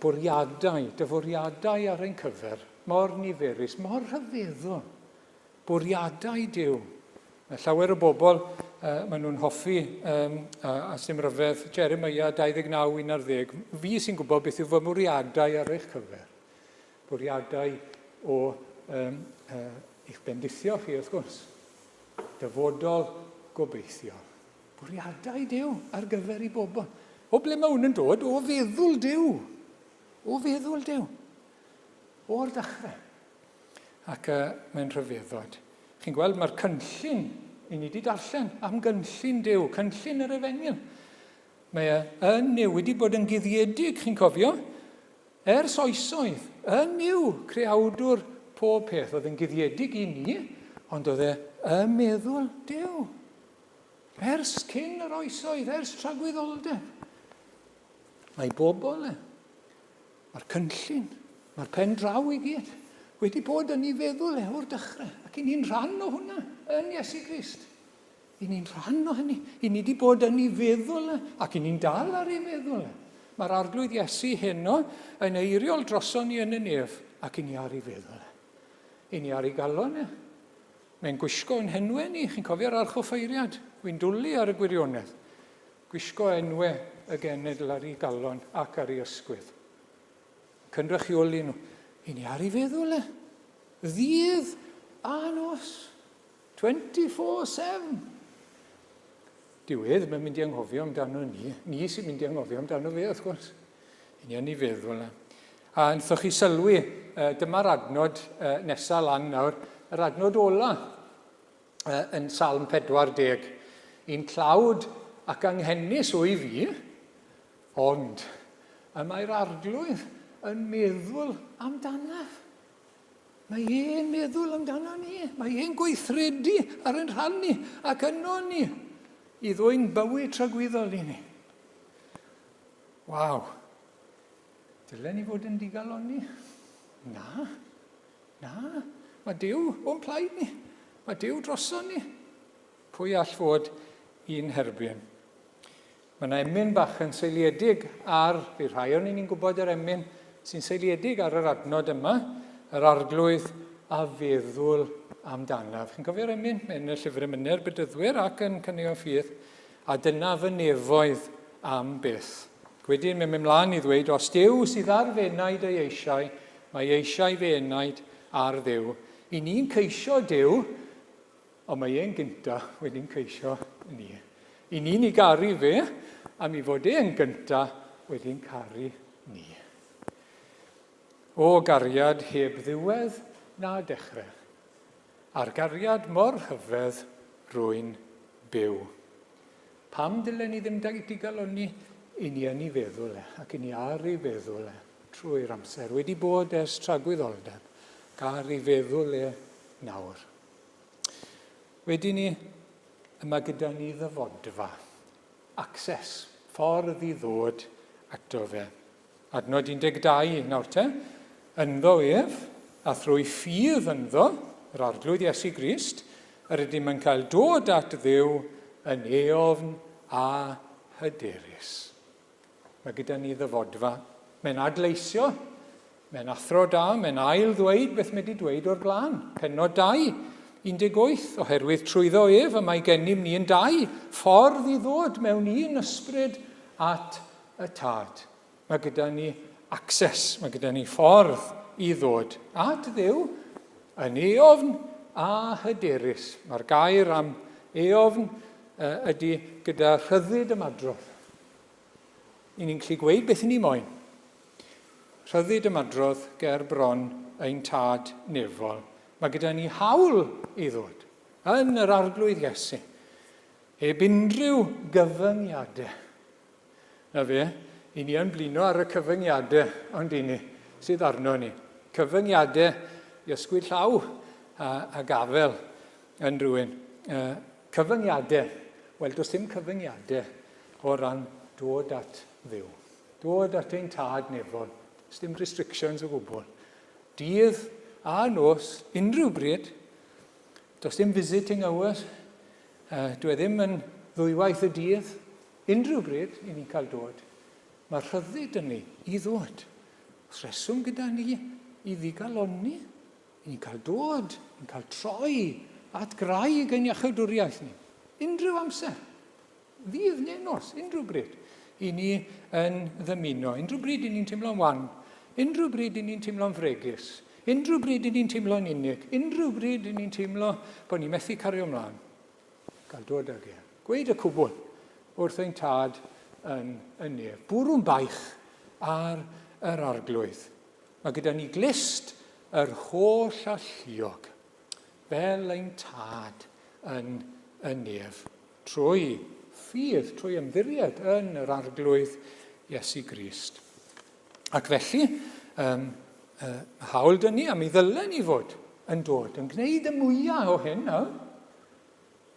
bwriadau, dy fwriadau ar ein cyfer, mor niferus, mor rhyfeddol. Bwriadau Duw. Mae llawer o bobl, uh, maen nhw'n hoffi, um, a, a sy'n rhyfedd, Jeremiah 29, 11, fi sy'n gwybod beth yw fy mwriadau ar eich cyfer. Bwriadau o um, uh, eich bendithio chi, wrth gwrs. Dyfodol gobeithio. Bwriadau Duw ar gyfer i bobl. O ble mae hwn yn dod? O feddwl Duw. O feddwl Duw. O'r dechrau. Ac uh, mae'n rhyfeddod. Chi'n gweld, mae'r cynllun, i ni wedi darllen am gynllun Duw, cynllun yr efengyl. Mae e yn Nuw wedi bod yn guddiedig, chi'n cofio, ers oesoedd, yn Nuw, creawdwr pob peth. Oedd yn guddiedig i ni, ond oedd e yn meddwl Duw. Ers cyn yr oesoedd, ers tragwyddoldeb. Mae bobl e, Mae'r cynllun, mae'r pen draw i gyd, wedi bod yn ei feddwl e o'r dechrau, ac i ni'n rhan o hwnna yn Iesu Grist. I ni'n rhan o hynny. I ni wedi bod yn ei feddwl e, ac i ni'n dal ar ei feddwl e. Mae'r Arglwydd Iesu heno yn eiriol droson ni yn y nef, ac i ni ar ei feddwl e. I ni ar ei galon e. Mae'n gwisgo yn henwe ni, chi'n cofio'r archoffeiriad? Wy'n dwlu ar y gwirionedd. Gwisgo enwe y genedl ar ei galon ac ar ei ysgwydd. Cynrychioli nhw. I ni ar ei feddwl e. Ddydd a nos. 24-7. Dyw e ddim yn mynd i anghofio amdano ni. Ni sy'n mynd i anghofio amdano fe, wrth gwrs. I ni yn ei feddwl e. A wnaethoch chi sylwi, dyma'r adnod nesaf lan nawr, yr adnod ola yn Salm 40. Un tlawd ac anghenus wyf fi, ond y mae'r Arglwydd yn meddwl amdanaf. Mae e'n meddwl amdano ni. Mae e'n gweithredu ar ein rhan ni ac yno ni i ddwyn bywyd tragwyddol i ni. Waw. Dylen ni fod yn digalonni? Na. Na, mae Duw o'n plaid ni. Mae Duw droson ni. Pwy all fod i'n herbyn? Mae yna emyn bach yn seiliedig ar, fi rhai o'n ni'n gwybod yr emyn sy'n seiliedig ar yr adnod yma, yr arglwydd a feddwl amdanaf. Chi'n cofio'r emyn? Mae'n y llyfr emynau'r bedyddwyr ac yn Caneuon Ffydd. A dyna fy nefoedd am byth. Wedyn mae'n mynd mlaen i ddweud, os Duw sydd ar f'enaid ei eisiau, Mae eisiau fy enaid ar Dduw. I ni'n ceisio Duw, ond mae e'n gynta wedi'n ceisio ni. I ni'n ei garu fe, am i fod e'n gynta wedi'n caru ni. O gariad heb ddiwedd na dechrau. Ar gariad mor rhyfedd rwy'n byw. Pam dylen ni ddim digalonni? I ni yn ei feddwl e, ac i ni ar ei feddwl e trwy'r amser. Wedi bod ers tragwyddoldeb, gar ei feddwl e nawr. Wedi ni, yma gyda ni ddyfodfa, access, ffordd i ddod ato fe. Adnod 12 nawr te. Ynddo ef, a thrwy ffydd ynddo, yr Arglwydd Iesu Grist, yr ydym yn cael dod at Dduw yn eofn a hyderus. Mae gyda ni ddyfodfa. Mae'n adleisio, mae'n athro da, mae'n ail ddweud beth mae wedi dweud o'r blaen. Pennod 2, 18, oherwydd trwyddo ef y mae gennym ni yn dau ffordd i ddod mewn un ysbryd at y Tad. Mae gyda ni access, mae gyda ni ffordd i ddod at Dduw yn eofn a hyderus. Mae'r gair am eofn ydy gyda rhyddid ymadrodd. I ni'n gallu gweud beth i ni moyn. Rhyddid ymadrodd ger bron ein tad nefol. Mae gyda ni hawl i ddod yn yr Arglwydd Iesu. Heb unrhyw gyfyngiadau. Na fe, i ni yn blino ar y cyfyngiadau, ond i ni, sydd arno ni. Cyfyngiadau i ysgwyd llaw a, a gafel yn rhywun. Cyfyngiadau. Wel, does dim cyfyngiadau o ran dod at Dduw. Dod at ein tad nefol. Does dim restrictions o gwbl. Dydd a nos, unrhyw bryd. Does dim visiting hours. Dwi e ddim yn ddwywaith y dydd. Unrhyw bryd i ni'n cael dod. Mae rhyddid yn ni i ddod. Os rheswm gyda ni i ddigalonni, i ni'n cael dod, ni'n cael troi at graig ein iachawdwriaeth ni. Unrhyw amser. Ddydd neu nos, unrhyw bryd. I ni yn ddymuno. Unrhyw bryd i ni'n teimlo'n wan. Unrhyw bryd i ni'n teimlo'n fregus. Unrhyw bryd i ni'n teimlo'n unig. Unrhyw bryd i ni'n teimlo bod ni'n methu cario ymlaen. Gael dod ag e. Gweud y cwbl wrth ein tad yn y nef. Bwrw'n baich ar yr arglwydd. Mae gyda ni glust yr holl alluog, fel ein tad yn y nef, trwy ffydd, trwy ymddiried yn yr Arglwydd Iesu Grist. Ac felly, um, uh, hawl dyn ni, a mi ddylen ni fod yn dod, yn gwneud y mwyaf o hyn nawr.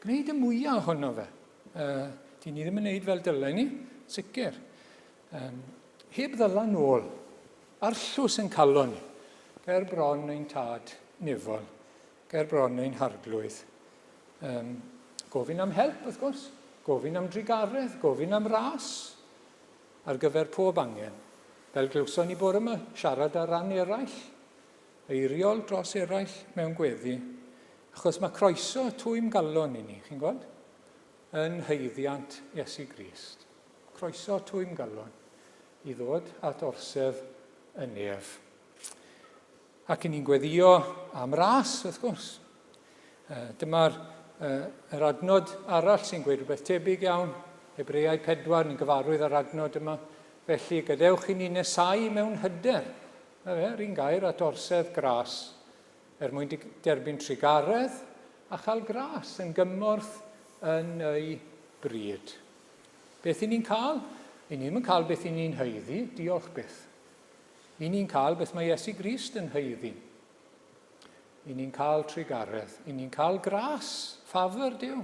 Gwneud y mwyaf ohono fe. Uh, dyn ni ddim yn gwneud fel dylen ni, sicr. Um, heb ddyla nôl, arllws yn calon ni, ger bron ein tad nefol, ger bron ein harglwydd. Um, gofyn am help, wrth gwrs, gofyn am drugaredd, gofyn am ras ar gyfer pob angen. Fel glywson ni bore yma, siarad ar ran eraill, eiriol dros eraill mewn gweddi, achos mae croeso twym galon i ni, chi'n gweld? Yn haeddiant Iesu Grist. Croeso twym galon i ddod at orsedd y nef. Ac i ni'n gweddio am ras, wrth gwrs. Dyma'r yr adnod arall sy'n gweud rhywbeth tebyg iawn, Hebreau 4, ni'n gyfarwydd â'r adnod yma. Felly, gadewch i ni nesau mewn hyder. Na fe, yr un gair at orsedd gras, er mwyn derbyn trugaredd a chael gras yn gymorth yn ei bryd. Beth i ni'n cael? I ni ddim yn cael beth i ni'n haeddu, diolch byth. I ni'n cael beth mae Iesu Grist yn haeddu. I ni'n cael trugaredd. I ni'n cael gras, ffafr Duw,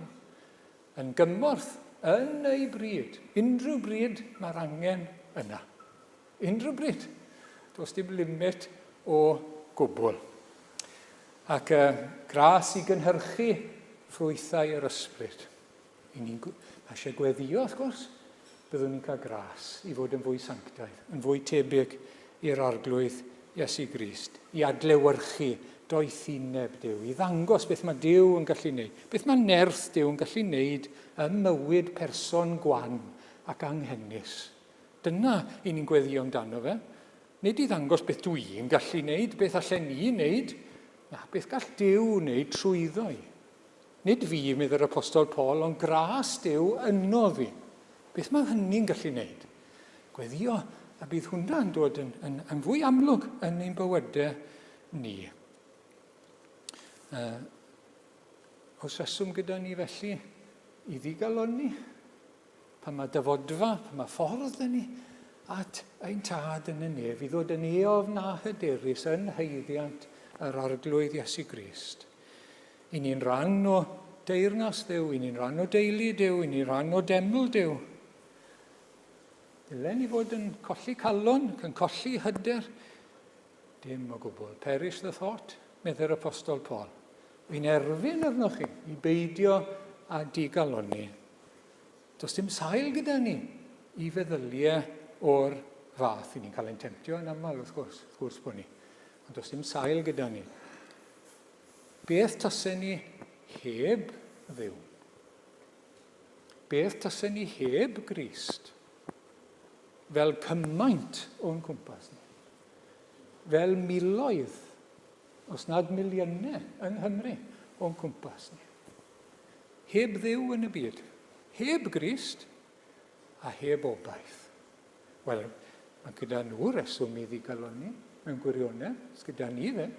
yn gymorth yn ei bryd. Unrhyw bryd mae'r angen yna. Unrhyw bryd. Does dim limit o gwbl. Ac uh, gras i gynhyrchu ffrwythau yr ysbryd. I ni'n, mae eisiau gweddio, wrth gwrs, byddwn ni'n cael gras i fod yn fwy sanctaidd, yn fwy tebyg i'r Arglwydd Iesu Grist, i adlewyrchu doethineb Duw, i ddangos beth mae Duw yn gallu wneud, beth mae nerth Duw yn gallu wneud ym mywyd person gwan ac anghenus. Dyna i ni'n gweddio amdano fe. Nid i ddangos beth dw i'n gallu wneud, beth allen ni wneud, na, beth gall Duw wneud trwyddo i. Nid fi, medd yr Apostol Paul, ond gras Duw yno fi. Beth mae hynny'n gallu wneud? Gweddio, a bydd hwnna'n dod yn, yn, yn fwy amlwg yn ein bywydau ni. Uh, oes reswm gyda ni felly i ddigalonni? Pan mae dyfodfa, pan mae ffordd yn ni at ein tad yn y nef i ddod yn eofn a hyderus yn haeddiant yr Arglwydd Iesu Grist. I ni'n rhan o deyrnas Dduw, i ni'n rhan o deulu Duw, i ni'n rhan o deml Duw. Dylen ni fod yn colli calon, yn colli hyder. Dim o gwbl. Perish the thought, meddai'r Apostol Paul. Fi'n erfyn arnoch chi i beidio â digalonni. Does dim sail gyda ni i feddyliau o'r fath. I ni'n cael ein temtio yn aml, wrth gwrs, wrth gwrs bod ni. Ond does dim sail gyda ni. Beth tasen ni heb Dduw? Beth tasen ni heb Grist? Fel cymaint o'n cwmpas ni. Fel miloedd, os nad miliynau yng Nghymru o'n cwmpas ni. Heb Dduw yn y byd, heb Grist a heb obaith. Wel, mae gyda nhw reswm i ddigalonni mewn gwirionedd, os gyda ni ddim.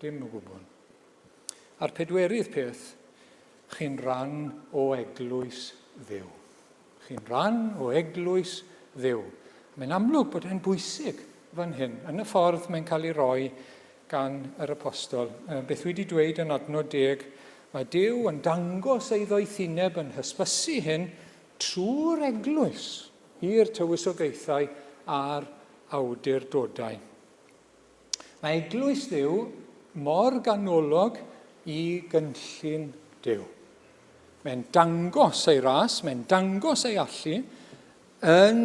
Dim o gwbl. A'r pedwerydd peth, chi'n rhan o eglwys Dduw. Chi'n rhan o eglwys Dduw. Mae'n amlwg bod e'n bwysig fan hyn, yn y ffordd mae'n cael ei roi gan yr apostol. Beth dwi wedi dweud yn adnod deg, mae Duw yn dangos ei ddoethineb yn hysbysu hyn trwy'r eglwys i'r tywysogaethau a'r awdurdodau. Mae eglwys Dduw mor ganolog i gynllun Duw. Mae'n dangos ei ras, mae'n dangos ei allu yn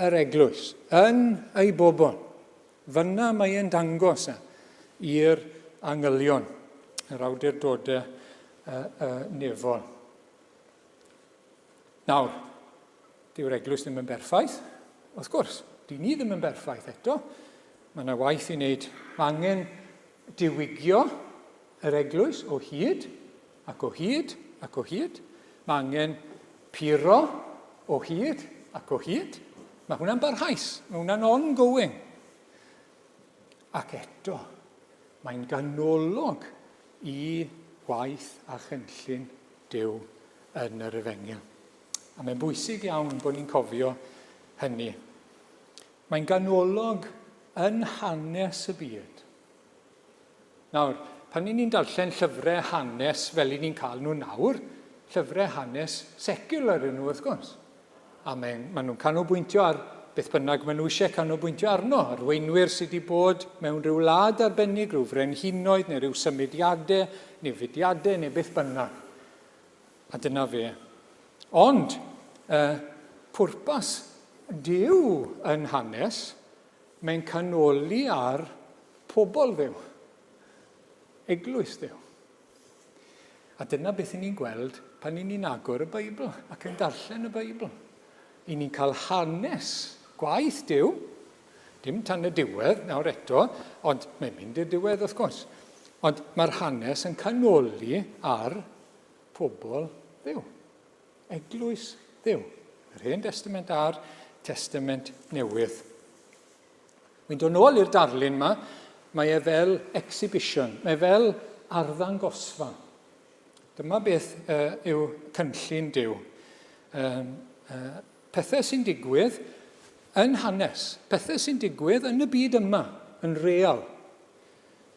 yr eglwys, yn ei bobl. Fyna mae e'n dangos e i'r angylion, yr awdurdodau uh, uh, nefol. Nawr, dyw'r eglwys ddim yn berffaith, wrth gwrs, dyn ni ddim yn berffaith eto. Mae yna waith i wneud. Mae angen diwygio yr eglwys o hyd, ac o hyd, ac o hyd. Mae angen puro o hyd, ac o hyd. Mae hwnna'n barhaus, mae hwnna'n ongoing. Ac eto, Mae'n ganolog i waith a chynllun Duw yn yr Efengyl. A mae'n bwysig iawn bod ni'n cofio hynny. Mae'n ganolog yn hanes y byd. Nawr, pan ni'n darllen llyfrau hanes fel i ni'n cael nhw nawr, llyfrau hanes secular yn nhw wrth gwrs. A mae'n, maen nhw'n canolbwyntio ar beth bynnag maen nhw eisiau canolbwyntio arno, arweinwyr sydd wedi bod mewn rhyw wlad arbennig, rhyw frenhinoedd neu rhyw symudiadau neu fudiadau neu beth bynnag. A dyna fe. Ond, uh, pwrpas Duw yn hanes, mae'n canoli ar pobl Dduw, eglwys Dduw. A dyna beth i ni'n gweld pan i ni'n agor y Beibl ac yn darllen y Beibl. I ni'n cael hanes gwaith Duw, dim tan y diwedd nawr eto, ond mae'n mynd i'r diwedd wrth gwrs. Ond mae'r hanes yn canoli ar pobl Dduw. Eglwys Dduw. Yr Hen Destament a'r Testament Newydd. Wy'n dod nôl i'r darlun yma, mae e fel exhibition, mae e fel arddangosfa. Dyma beth uh, yw cynllun Duw. Um, uh, pethau sy'n digwydd yn hanes, pethau sy'n digwydd yn y byd yma, yn real.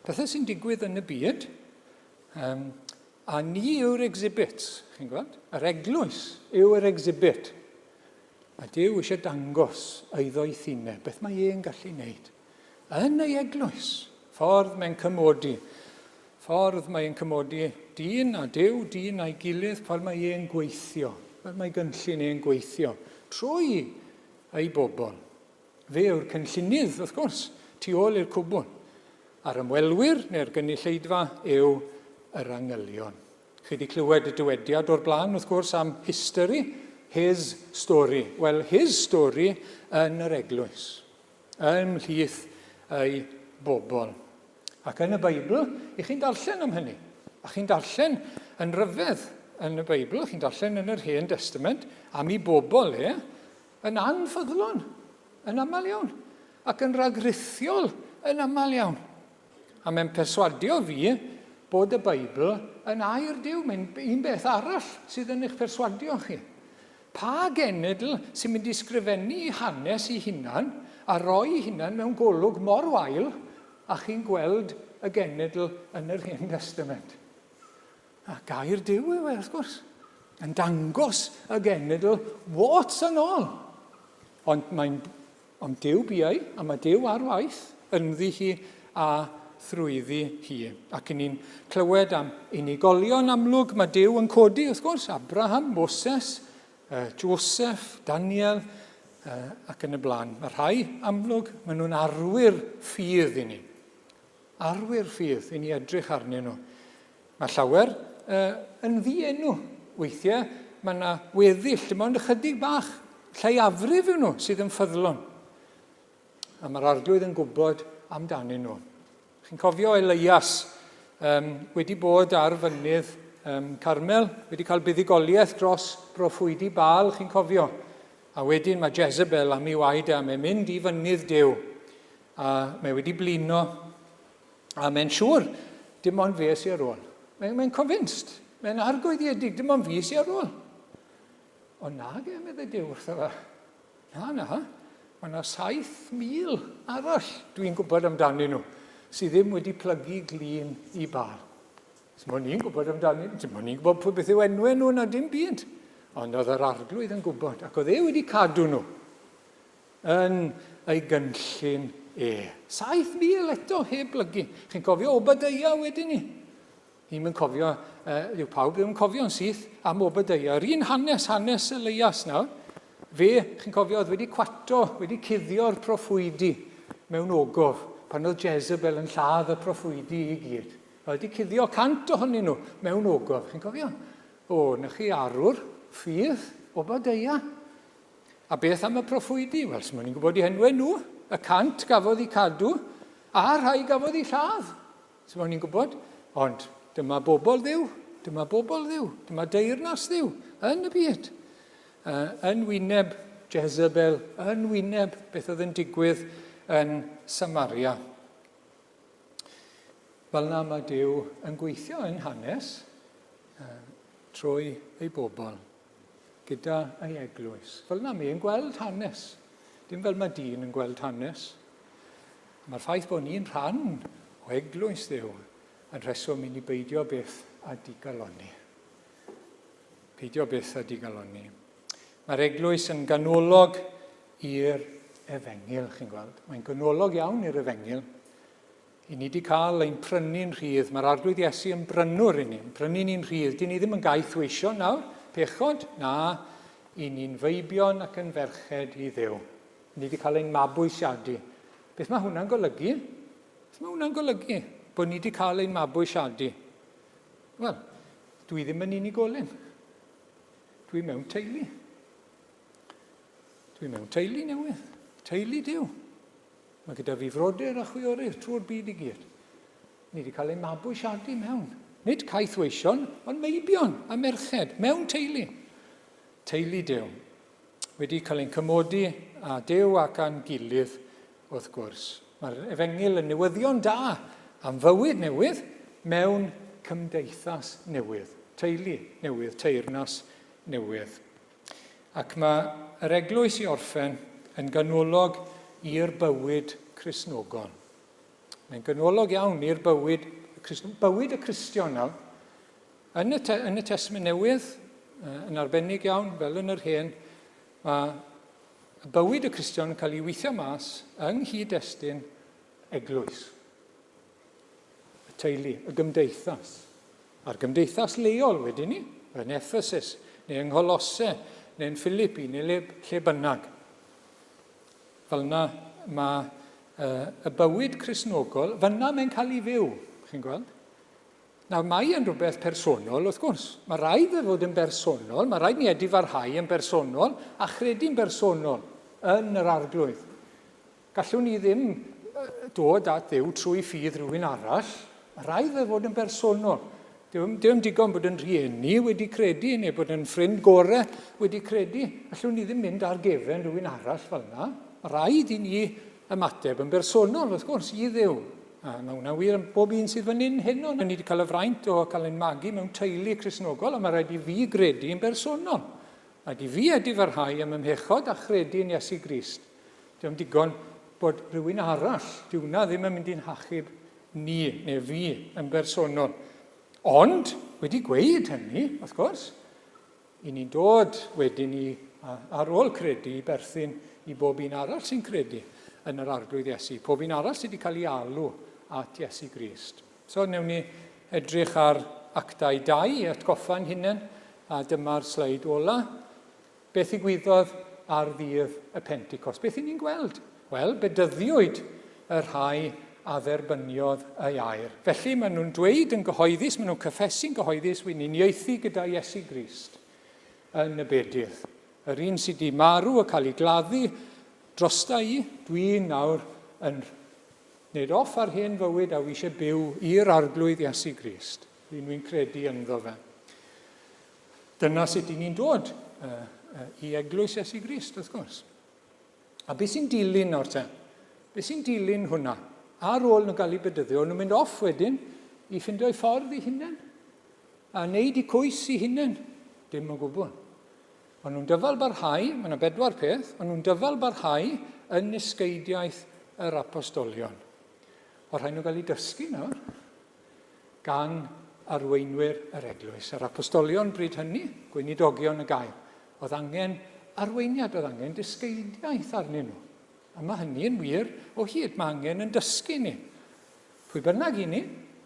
Pethau sy'n digwydd yn y byd, um, a ni yw'r exhibit, chi'n gweld? Yr eglwys yw'r exhibit. Mae Duw eisiau dangos ei ddoethineb, beth mae e'n gallu wneud. Yn ei eglwys, ffordd mae'n cymodi, ffordd mae'n cymodi dyn a Duw, dyn a'i gilydd, ffordd mae e'n gweithio, ffordd mae gynllun e'n gweithio, trwy ei bobl. Fe yw'r cynllunydd, wrth gwrs, tu ôl i'r cwbl. A'r ymwelwyr neu'r gynulleidfa yw yr angylion. Chi wedi clywed y dywediad o'r blaen, wrth gwrs, am history, his story. Wel, his story yn yr eglwys, ymhlith ei bobl. Ac yn y Beibl, i chi'n darllen am hynny. A chi'n darllen yn rhyfedd yn y Beibl, chi'n darllen yn yr Hen Testament am ei bobl e, yn anffyddlon, yn aml iawn, ac yn ragrithiol yn aml iawn. A mae'n perswadio fi bod y Beibl yn air Duw. Mae'n un beth arall sydd yn eich perswadio chi. Pa genedl sy'n mynd i sgrifennu i hanes ei hunan a roi ei hunan mewn golwg mor wael a chi'n gweld y genedl yn yr Hen Testament? A gair Duw yw e, wrth gwrs. Yn dangos y genedl warts and all. Ond mae'n Ond Duw biau, a mae Duw ar waith ynddi hi a thrwyddi hi. Ac i ni'n clywed am unigolion amlwg, mae Duw yn codi, wrth gwrs, Abraham, Moses, Joseph, Daniel, ac yn y blaen. Mae rhai amlwg, maen nhw'n arwyr ffydd i ni. Arwyr ffydd i ni edrych arnyn nhw. Mae llawer uh, yn ddienw. Weithiau mae yna weddill, dim ond ychydig bach, lleiafrif yw nhw sydd yn ffyddlon. A mae'r arglwydd yn gwybod amdanyn nhw. Chi'n cofio Elias um, wedi bod ar fynydd um, Carmel, wedi cael buddugoliaeth dros broffwydi Baal, chi'n cofio. A wedyn mae Jezebel am ei waed e, a mae'n mynd i fynydd Duw. A mae wedi blino, a mae'n siŵr, dim ond fe sy'n ar ôl. Mae'n mae convinced, mae'n argoeddiedig, dim ond fi sy'n ar ôl. Ond na ge, meddai Duw wrtho fe. Na, na, mae yna 7,000 arall dwi'n gwybod amdanyn nhw sydd ddim wedi plygu glin i Baal. Dim ond ni'n gwybod amdanyn, dim ond ni'n gwybod pwy beth yw enwau nhw na dim byd. Ond oedd yr arglwydd yn gwybod, ac oedd e wedi cadw nhw. Yn ei gynllun e. 7,000 eto heb blygu. Chi'n cofio Obadeia wedyn ni? Ni'm yn cofio, uh, yw pawb ddim yn cofio'n syth am Obadeia. Yr un hanes, hanes Elias nawr. Fe, chi'n cofio, oedd wedi cwato, wedi cuddio'r proffwydi mewn ogof pan oedd Jezebel yn lladd y proffwydi i gyd. Oedd wedi cuddio 100 ohonyn nhw mewn ogof. Chi'n cofio? O, na chi arwr, ffydd, Obadeia. A beth am y proffwydi? Wel, sdim ni'n gwybod eu henwau nhw. Y 100 gafodd eu cadw, a rhai gafodd eu lladd. Sdim ni'n gwybod. Ond dyma bobl Dduw, dyma bobl Dduw, dyma deyrnas Dduw yn y byd. Uh, yn wyneb Jezebel, yn wyneb beth oedd yn digwydd yn Samaria. Fel yna mae Duw yn gweithio yn hanes trwy ei bobl, gyda ei eglwys. Fel yna mae e'n gweld hanes. Dim fel mae dyn yn gweld hanes. Mae'r ffaith bod ni'n rhan o eglwys Dduw yn rheswm i ni beidio byth â digalonni. Peidio byth â digalonni. Mae'r eglwys yn ganolog i'r efengyl, chi'n gweld. Mae'n ganolog iawn i'r efengyl. I ni wedi cael ein prynu'n rhydd. Mae'r Arglwydd Iesu yn brynwr i ni, yn prynu ni'n rhydd. Dyn ni ddim yn gaeth weisio nawr, pechod, na, i ni'n feibion ac yn ferched i Dduw. Ni wedi cael ein mabwysiadu. Beth mae hwnna'n golygu? Beth mae hwnna'n golygu? Bod ni wedi cael ein mabwysiadu. Wel, dwi ddim yn unigolyn. Dwi mewn teulu. Dwi mewn teulu newydd. Teulu Duw. Mae gyda fi frodyr a chwiorydd trwy'r byd i gyd. Ni wedi cael ein mabwysiadu mewn. Nid caethweision, ond meibion a merched mewn teulu. Teulu Duw. Wedi cael ein cymodi â Duw ac â'n gilydd, wrth gwrs. Mae'r efengyl yn newyddion da am fywyd newydd mewn cymdeithas newydd, teulu newydd, teyrnas newydd. Ac mae yr eglwys i orffen yn ganolog i'r bywyd Cristnogol. Mae'n ganolog iawn i'r bywyd, bywyd y Cristion nawr. Yn y, te, yn y Testament Newydd, yn arbennig iawn, fel yn yr hen, mae bywyd y Cristion yn cael ei weithio mas yng nghyd-destun eglwys. Y teulu, y gymdeithas. A'r gymdeithas leol wedyn ni, yn Ephesus, neu yng Ngholosse, neu yn Philippi, neu le, lle bynnag. Fel yna mae y bywyd Cristnogol, fyna mae'n cael ei fyw, chi'n gweld? Nawr, mae yn rhywbeth personol, wrth gwrs. Mae rhaid fe fod yn bersonol, mae rhaid ni edifarhau yn bersonol a chredu'n bersonol yn yr arglwydd. Gallwn ni ddim dod at Dduw trwy ffydd rhywun arall. Mae rhaid fe fod yn bersonol. Dim, dim digon bod yn rhieni wedi credu neu bod yn ffrind gore wedi credu. Allwn ni ddim mynd ar gefen rhywun arall fel yna. Mae rhaid i ni ymateb yn bersonol, wrth gwrs, i Dduw. A mae hwnna'n wir am bob un sydd fan hyn heno. Ni wedi cael y fraint o cael ein magu mewn teulu Cristnogol, a mae rhaid i fi gredu yn bersonol. Rhaid i fi edifarhau am ymhechod a chredu yn Iesu Grist. Dio'm digon bod rhywun arall, dyw hwnna ddim yn mynd i'n hachub ni neu fi yn bersonol. Ond, wedi gweud hynny, wrth gwrs, i ni'n dod wedyn i, ar ôl credu, i berthyn i bob un arall sy'n credu yn yr Arglwydd Iesu, pob un arall sydd wedi cael ei alw at Iesu Grist. So, newn ni edrych ar Actau 2 i atgoffa'n hunain, a dyma'r sleid ola. Beth ddigwyddodd ar ddydd y Pentecost? Beth 'y ni'n gweld? Wel, bedyddiwyd y rhai a dderbyniodd ei air. Felly, maen nhw'n dweud yn gyhoeddus, maen nhw'n cyffesu'n gyhoeddus, wy'n uniaethu gyda Iesu Grist yn y bedydd. Yr un sydd wedi marw a cael ei gladdu drosta i, dwi nawr yn wneud off ar hen fywyd a wi eisiau byw i'r Arglwydd Iesu Grist. Ry'n wi'n credu ynddo fe. Dyna sut i ni'n dod i eglwys Iesu Grist, wrth gwrs. A beth sy'n dilyn nawr te? Beth sy'n dilyn hwnna? Ar ôl nhw gael eu bedyddio, nhw'n mynd off wedyn i ffindio eu ffordd eu hunain a wneud eu cwys eu hunain. Dim o gwbl. Ond nhw'n dyfal barhau, mae yna bedwar peth, ond nhw'n dyfal barhau yn nisgeidiaeth yr apostolion. O rhaid nhw gael eu dysgu nawr. gan arweinwyr yr eglwys. Yr apostolion bryd hynny, gweinidogion y gair. Oedd angen arweiniad, oedd angen dysgeidiaeth arnyn nhw. A mae hynny yn wir o hyd, mae angen yn dysgu ni. Pwy bynnag i ni,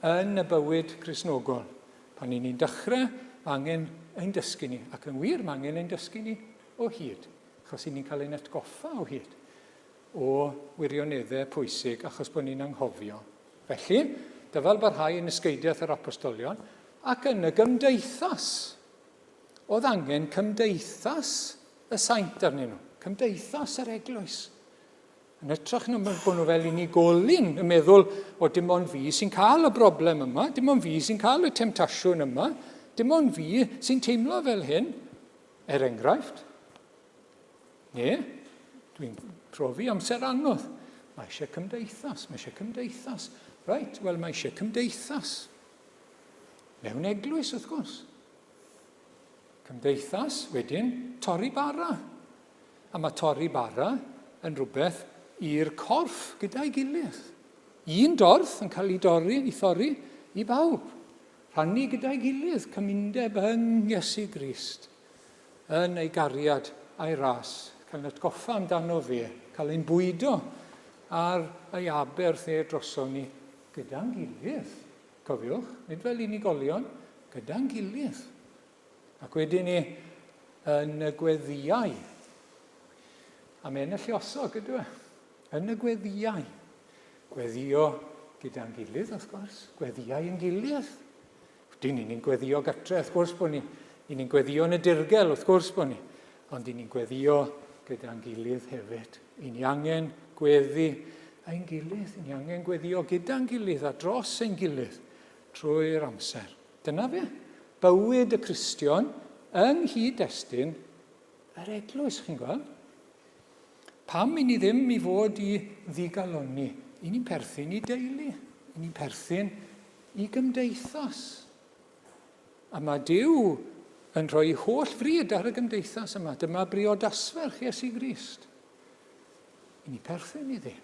yn y bywyd Cristnogol. Pan i ni'n dechrau, mae angen ein dysgu ni. Ac yn wir, mae angen ein dysgu ni o hyd. Achos i ni'n cael ein atgoffa o hyd o wirioneddau pwysig achos bod ni'n anghofio. Felly, dyfal barhau yn ysgeidiaeth yr apostolion ac yn y gymdeithas. Oedd angen cymdeithas y saint arnyn nhw, cymdeithas yr eglwys. Yn hytrach na bod nhw fel unigolyn yn meddwl, o dim ond fi sy'n cael y broblem yma, dim ond fi sy'n cael y temtasiwn yma, dim ond fi sy'n teimlo fel hyn, er enghraifft. Neu, dwi'n profi amser anodd. Mae eisiau cymdeithas, mae eisiau cymdeithas. Reit, wel mae eisiau cymdeithas. Mewn eglwys, wrth gwrs. Cymdeithas, wedyn, torri bara. A mae torri bara yn rhywbeth i'r corff gyda'i gilydd. Un dorth yn cael ei dorri, ei thorri i bawb. Rhannu gyda'i gilydd cymundeb yng Iesu Grist, yn ei gariad a'i ras, cael ein atgoffa amdano fe, cael ein bwydo ar ei aberth e droson ni gyda'n gilydd. Cofiwch, nid fel unigolion, gyda'n gilydd. Ac wedyn ni yn y gweddïau. A mae'n y lluosog, ydw e? Yn y gweddïau. Gweddio gyda'n gilydd, wrth gwrs. Gweddïau yn gilydd. Dyn ni'n gweddio gatre, wrth gwrs bod ni. I ni'n gweddio yn y dirgel, wrth gwrs bod ni. Ond i ni'n gweddio gyda'n gilydd hefyd. I ni angen gweddi ein gilydd. I ni angen gweddio gyda'n gilydd a dros ein gilydd trwy'r amser. Dyna fe. Bywyd y Cristion yng nghyd-destun yr eglwys, chi'n gweld? Pam i ni ddim i fod i ddigalonni? I ni'n perthyn i deulu. I ni'n perthyn i gymdeithas. A mae Duw yn rhoi holl fryd ar y gymdeithas yma. Dyma briodasferch Iesu Grist. I ni perthyn iddi.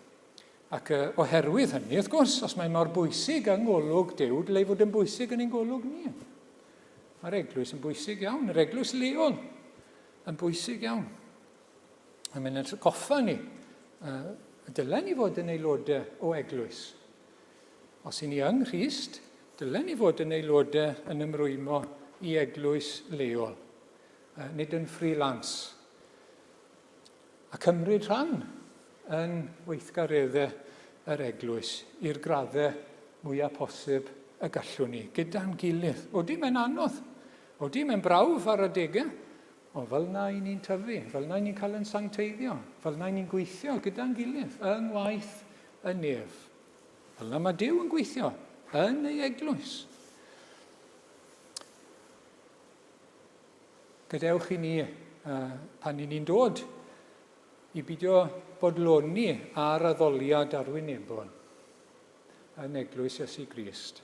Ac oherwydd hynny, wrth gwrs, os mae mor bwysig yng ngolwg Duw, dylai fod yn bwysig yn ein golwg ni. Mae'r eglwys yn bwysig iawn, yr eglwys leol yn bwysig iawn. A mae'n atgoffa ni, y dylen ni fod yn aelodau o eglwys. Os i ni yng Nghrist, dylen ni fod yn aelodau yn ymrwymo i eglwys leol, nid yn freelance. A cymryd rhan yn weithgareddau yr eglwys i'r graddau mwyaf posib y gallwn ni, gyda'n gilydd. Odi, mae'n anodd. Odi, mae'n brawf ar adegau. Ond fel 'na 'y ni'n tyfu, fel 'na 'y ni'n cael ein sancteiddio, fel 'na 'y ni'n gweithio gyda'n gilydd yng ngwaith y nef. Fel 'na mae Duw yn gweithio yn ei eglwys. Gadewch i ni, uh, pan i ni'n dod i bidio bodloni ar addoliad arwynebol yn eglwys Iesu Grist.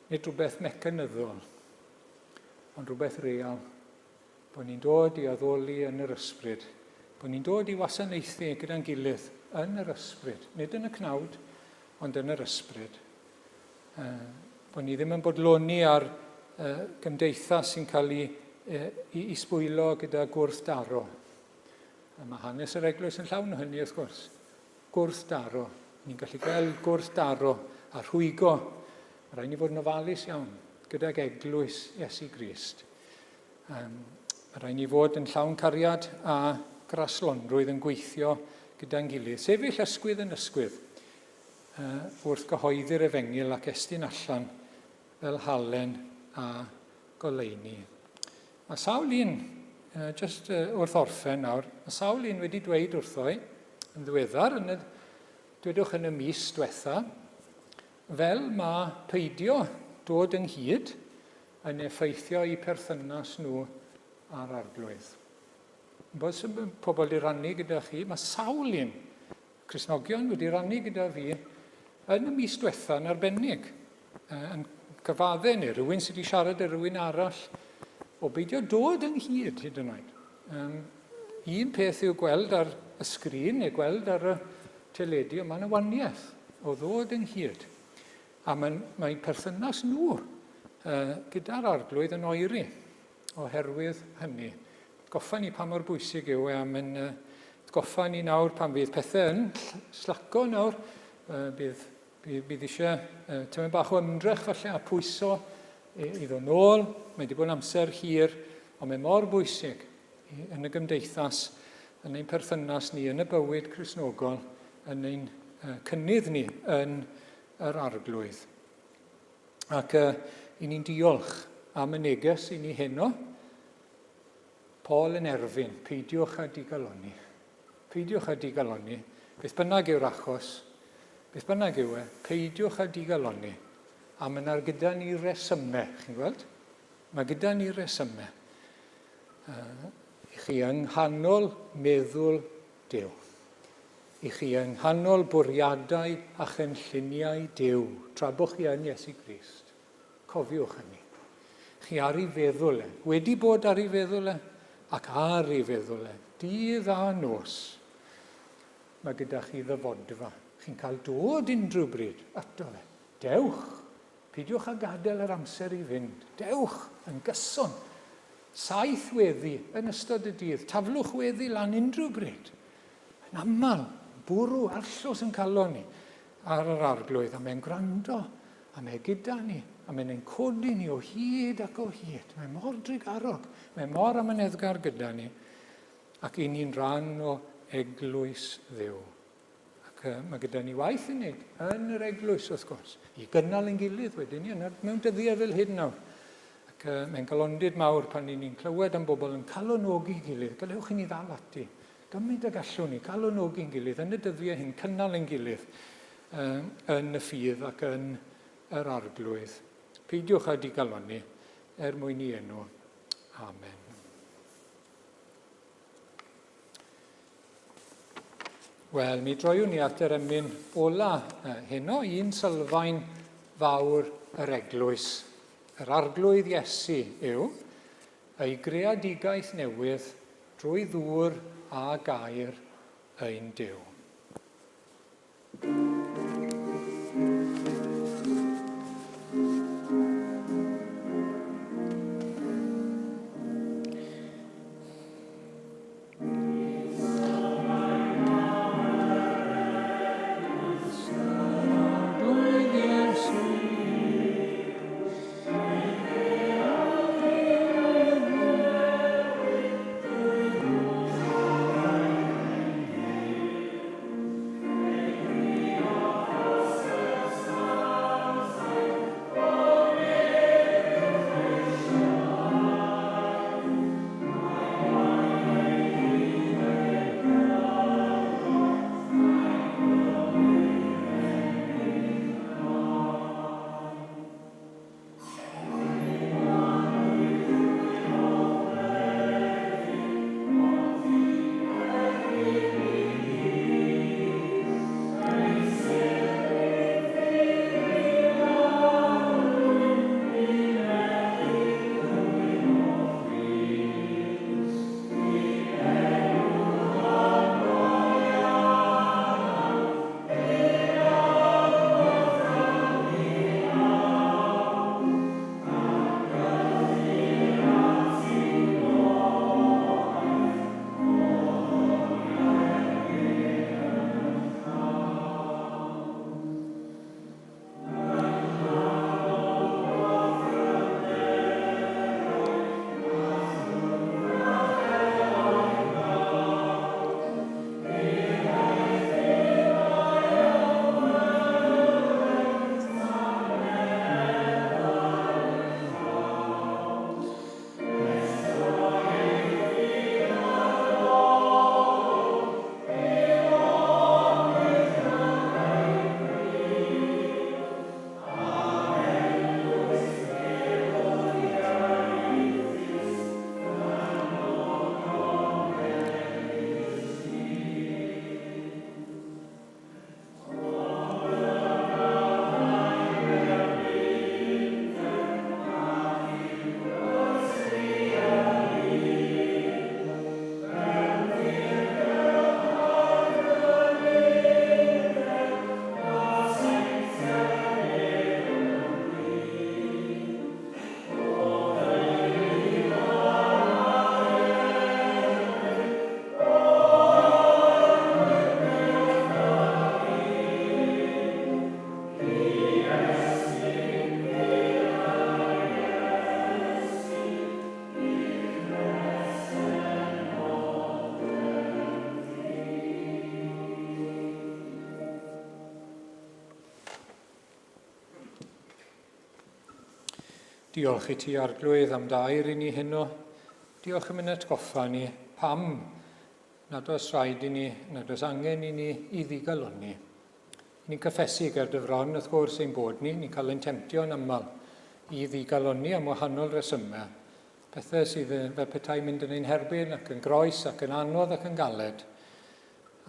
Nid rhywbeth mecanyddol, ond rhywbeth real, bod ni'n dod i addoli yn yr ysbryd, bod ni'n dod i wasanaethu gyda'n gilydd yn yr ysbryd, nid yn y cnawd, ond yn yr ysbryd. Uh, bod ni ddim yn bodloni ar uh, gymdeithas sy'n cael ei, uh, i, i sbwylo gyda gwrthdaro. A mae hanes yr eglwys yn llawn o hynny, wrth gwrs. Gwrthdaro. Ni'n gallu gweld gwrthdaro a rhwygo. Mae rhaid ni fod yn ofalus iawn gydag eglwys Iesu Grist. Um, mae rhaid ni fod yn llawn cariad a graslonrwydd yn gweithio gyda'n gilydd. Sefyll ysgwydd yn ysgwydd uh, wrth gyhoeddi'r efengyl ac estyn allan fel halen a goleuni. Mae sawl un, uh, just uh, wrth orffen nawr, mae sawl un wedi dweud wrtho i yn ddiweddar, yn y, dwedwch yn y mis diwetha, fel mae peidio dod ynghyd yn effeithio i perthynas nhw â'r arglwydd. Bod pobl wedi rannu gyda chi, mae sawl un Cristnogion wedi rannu gyda fi yn y mis diwetha yn arbennig, yn cyfadde neu rhywun sydd wedi siarad â rhywun arall o beidio dod ynghyd hyd yn oed. Um, un peth yw gweld ar y sgrin neu gweld ar y teledu, ond mae'n waniaeth o ddod ynghyd. A mae'n mae perthynas nhw uh, gyda'r arglwydd yn oeri oherwydd hynny. Atgoffa ni pa mor bwysig yw e, a mae'n uh, atgoffa ni nawr pan fydd pethau yn slaco nawr, uh, bydd, bydd, bydd eisiau uh, tymed bach o ymdrech falle a pwyso i, i ddod nôl. Mae wedi bod yn amser hir, ond mae mor bwysig yn y gymdeithas, yn ein perthynas ni, yn y bywyd Cristnogol, yn ein uh, cynnydd ni yn yr arglwydd. Ac uh, i ni'n diolch am y neges i ni heno. Paul yn erfyn, peidiwch â digalonni. Peidiwch â digalonni. Beth bynnag yw'r achos, beth bynnag yw e, peidiwch â digalonni. A mae yna gyda ni resymau, chi'n gweld? Mae gyda ni resymau. Uh, I chi yng nghanol meddwl Duw. I chi yng nghanol bwriadau a chynlluniau Duw, tra bo chi yn Iesu Grist. Cofiwch hynny. Chi ar ei feddwl e, wedi bod ar ei feddwl e, ac ar ei feddwl e, dydd a nos. Mae gyda chi ddyfodfa. Chi'n cael dod unrhyw bryd ato fe. Dewch! Peidiwch â gadael yr amser i fynd. Dewch yn gyson. Saith weddi yn ystod y dydd. Taflwch weddi lan unrhyw bryd. Yn aml, bwrw arllws yn calon ni ar yr arglwydd, a mae'n gwrando, a mae gyda ni, a mae'n ein codi ni o hyd ac o hyd. Mae mor drugarog, mae mor amyneddgar gyda ni, ac i ni'n rhan o eglwys Dduw. Ac uh, mae gyda ni waith i wneud yn yr eglwys, wrth gwrs, i gynnal ein gilydd wedyn ni, mewn dyddiau fel hyn nawr. Ac uh, mae'n galondid mawr pan ni'n ni clywed am bobl yn calonogi gilydd. Gadewch i ni ddal ati. Gymaint y gallwn ni calonogi'n gilydd yn y dyddiau hyn, cynnal ein gilydd uh, yn y ffydd ac yn yr arglwydd. Peidiwch â digalonni er mwyn i enw. Amen. Wel, mi droiwn ni at yr emyn ola heno, un sylfaen fawr yr eglwys. Yr arglwydd Iesu yw ei greadigaeth newydd drwy ddŵr a gair ein Duw. Diolch i ti, Arglwydd, am dair i ni heno. Diolch am ein atgoffa ni pam nad oes rhaid i ni, nad oes angen i ni i ddigalonni. Ni'n cyffesu ger dy fron, wrth gwrs, ein bod ni, ni'n cael ein temtio'n aml i ddigalonni am wahanol resymau, pethau sydd fel petai mynd yn ein herbyn ac yn groes ac yn anodd ac yn galed.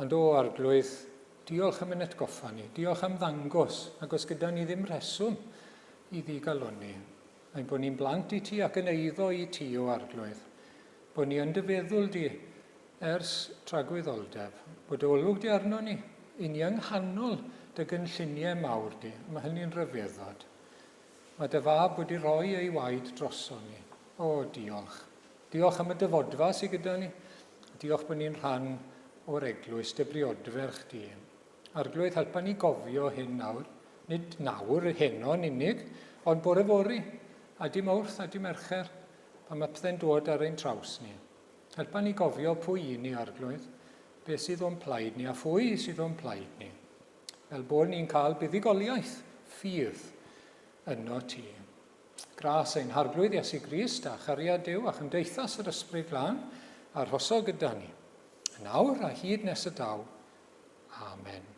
Ond o, Arglwydd, diolch am ein atgoffa ni. Diolch am ddangos, ac os gyda ni ddim rheswm i ddigalonni, mae'n bod ni'n blant i ti ac yn eiddo i ti, o Arglwydd. Bod ni yn dy feddwl di ers tragwyddoldeb, bod dy olwg di arno ni, i ni yng nghanol dy gynlluniau mawr di. Mae hynny'n rhyfeddod. Mae dy fab wedi rhoi ei waed droson ni. O, diolch. Diolch am y dyfodfa sydd gyda ni. Diolch bod ni'n rhan o'r eglwys, dy briodferch di. Arglwydd, helpa ni gofio hyn nawr. Nid nawr, heno yn unig, ond bore fory, a di Mawrth a di Mercher, pan mae pethau'n dod ar ein traws ni. Helpa ni gofio pwy i ni, Arglwydd, beth sydd o'n plaid ni a phwy sydd o'n plaid ni. Fel bod ni'n cael buddugoliaeth ffydd yno ti. Gras ein Harglwydd Iesu Grist a chariad Duw a chymdeithas yr Ysbryd Glân arhoso gyda ni, yn awr a hyd nes y daw. Amen.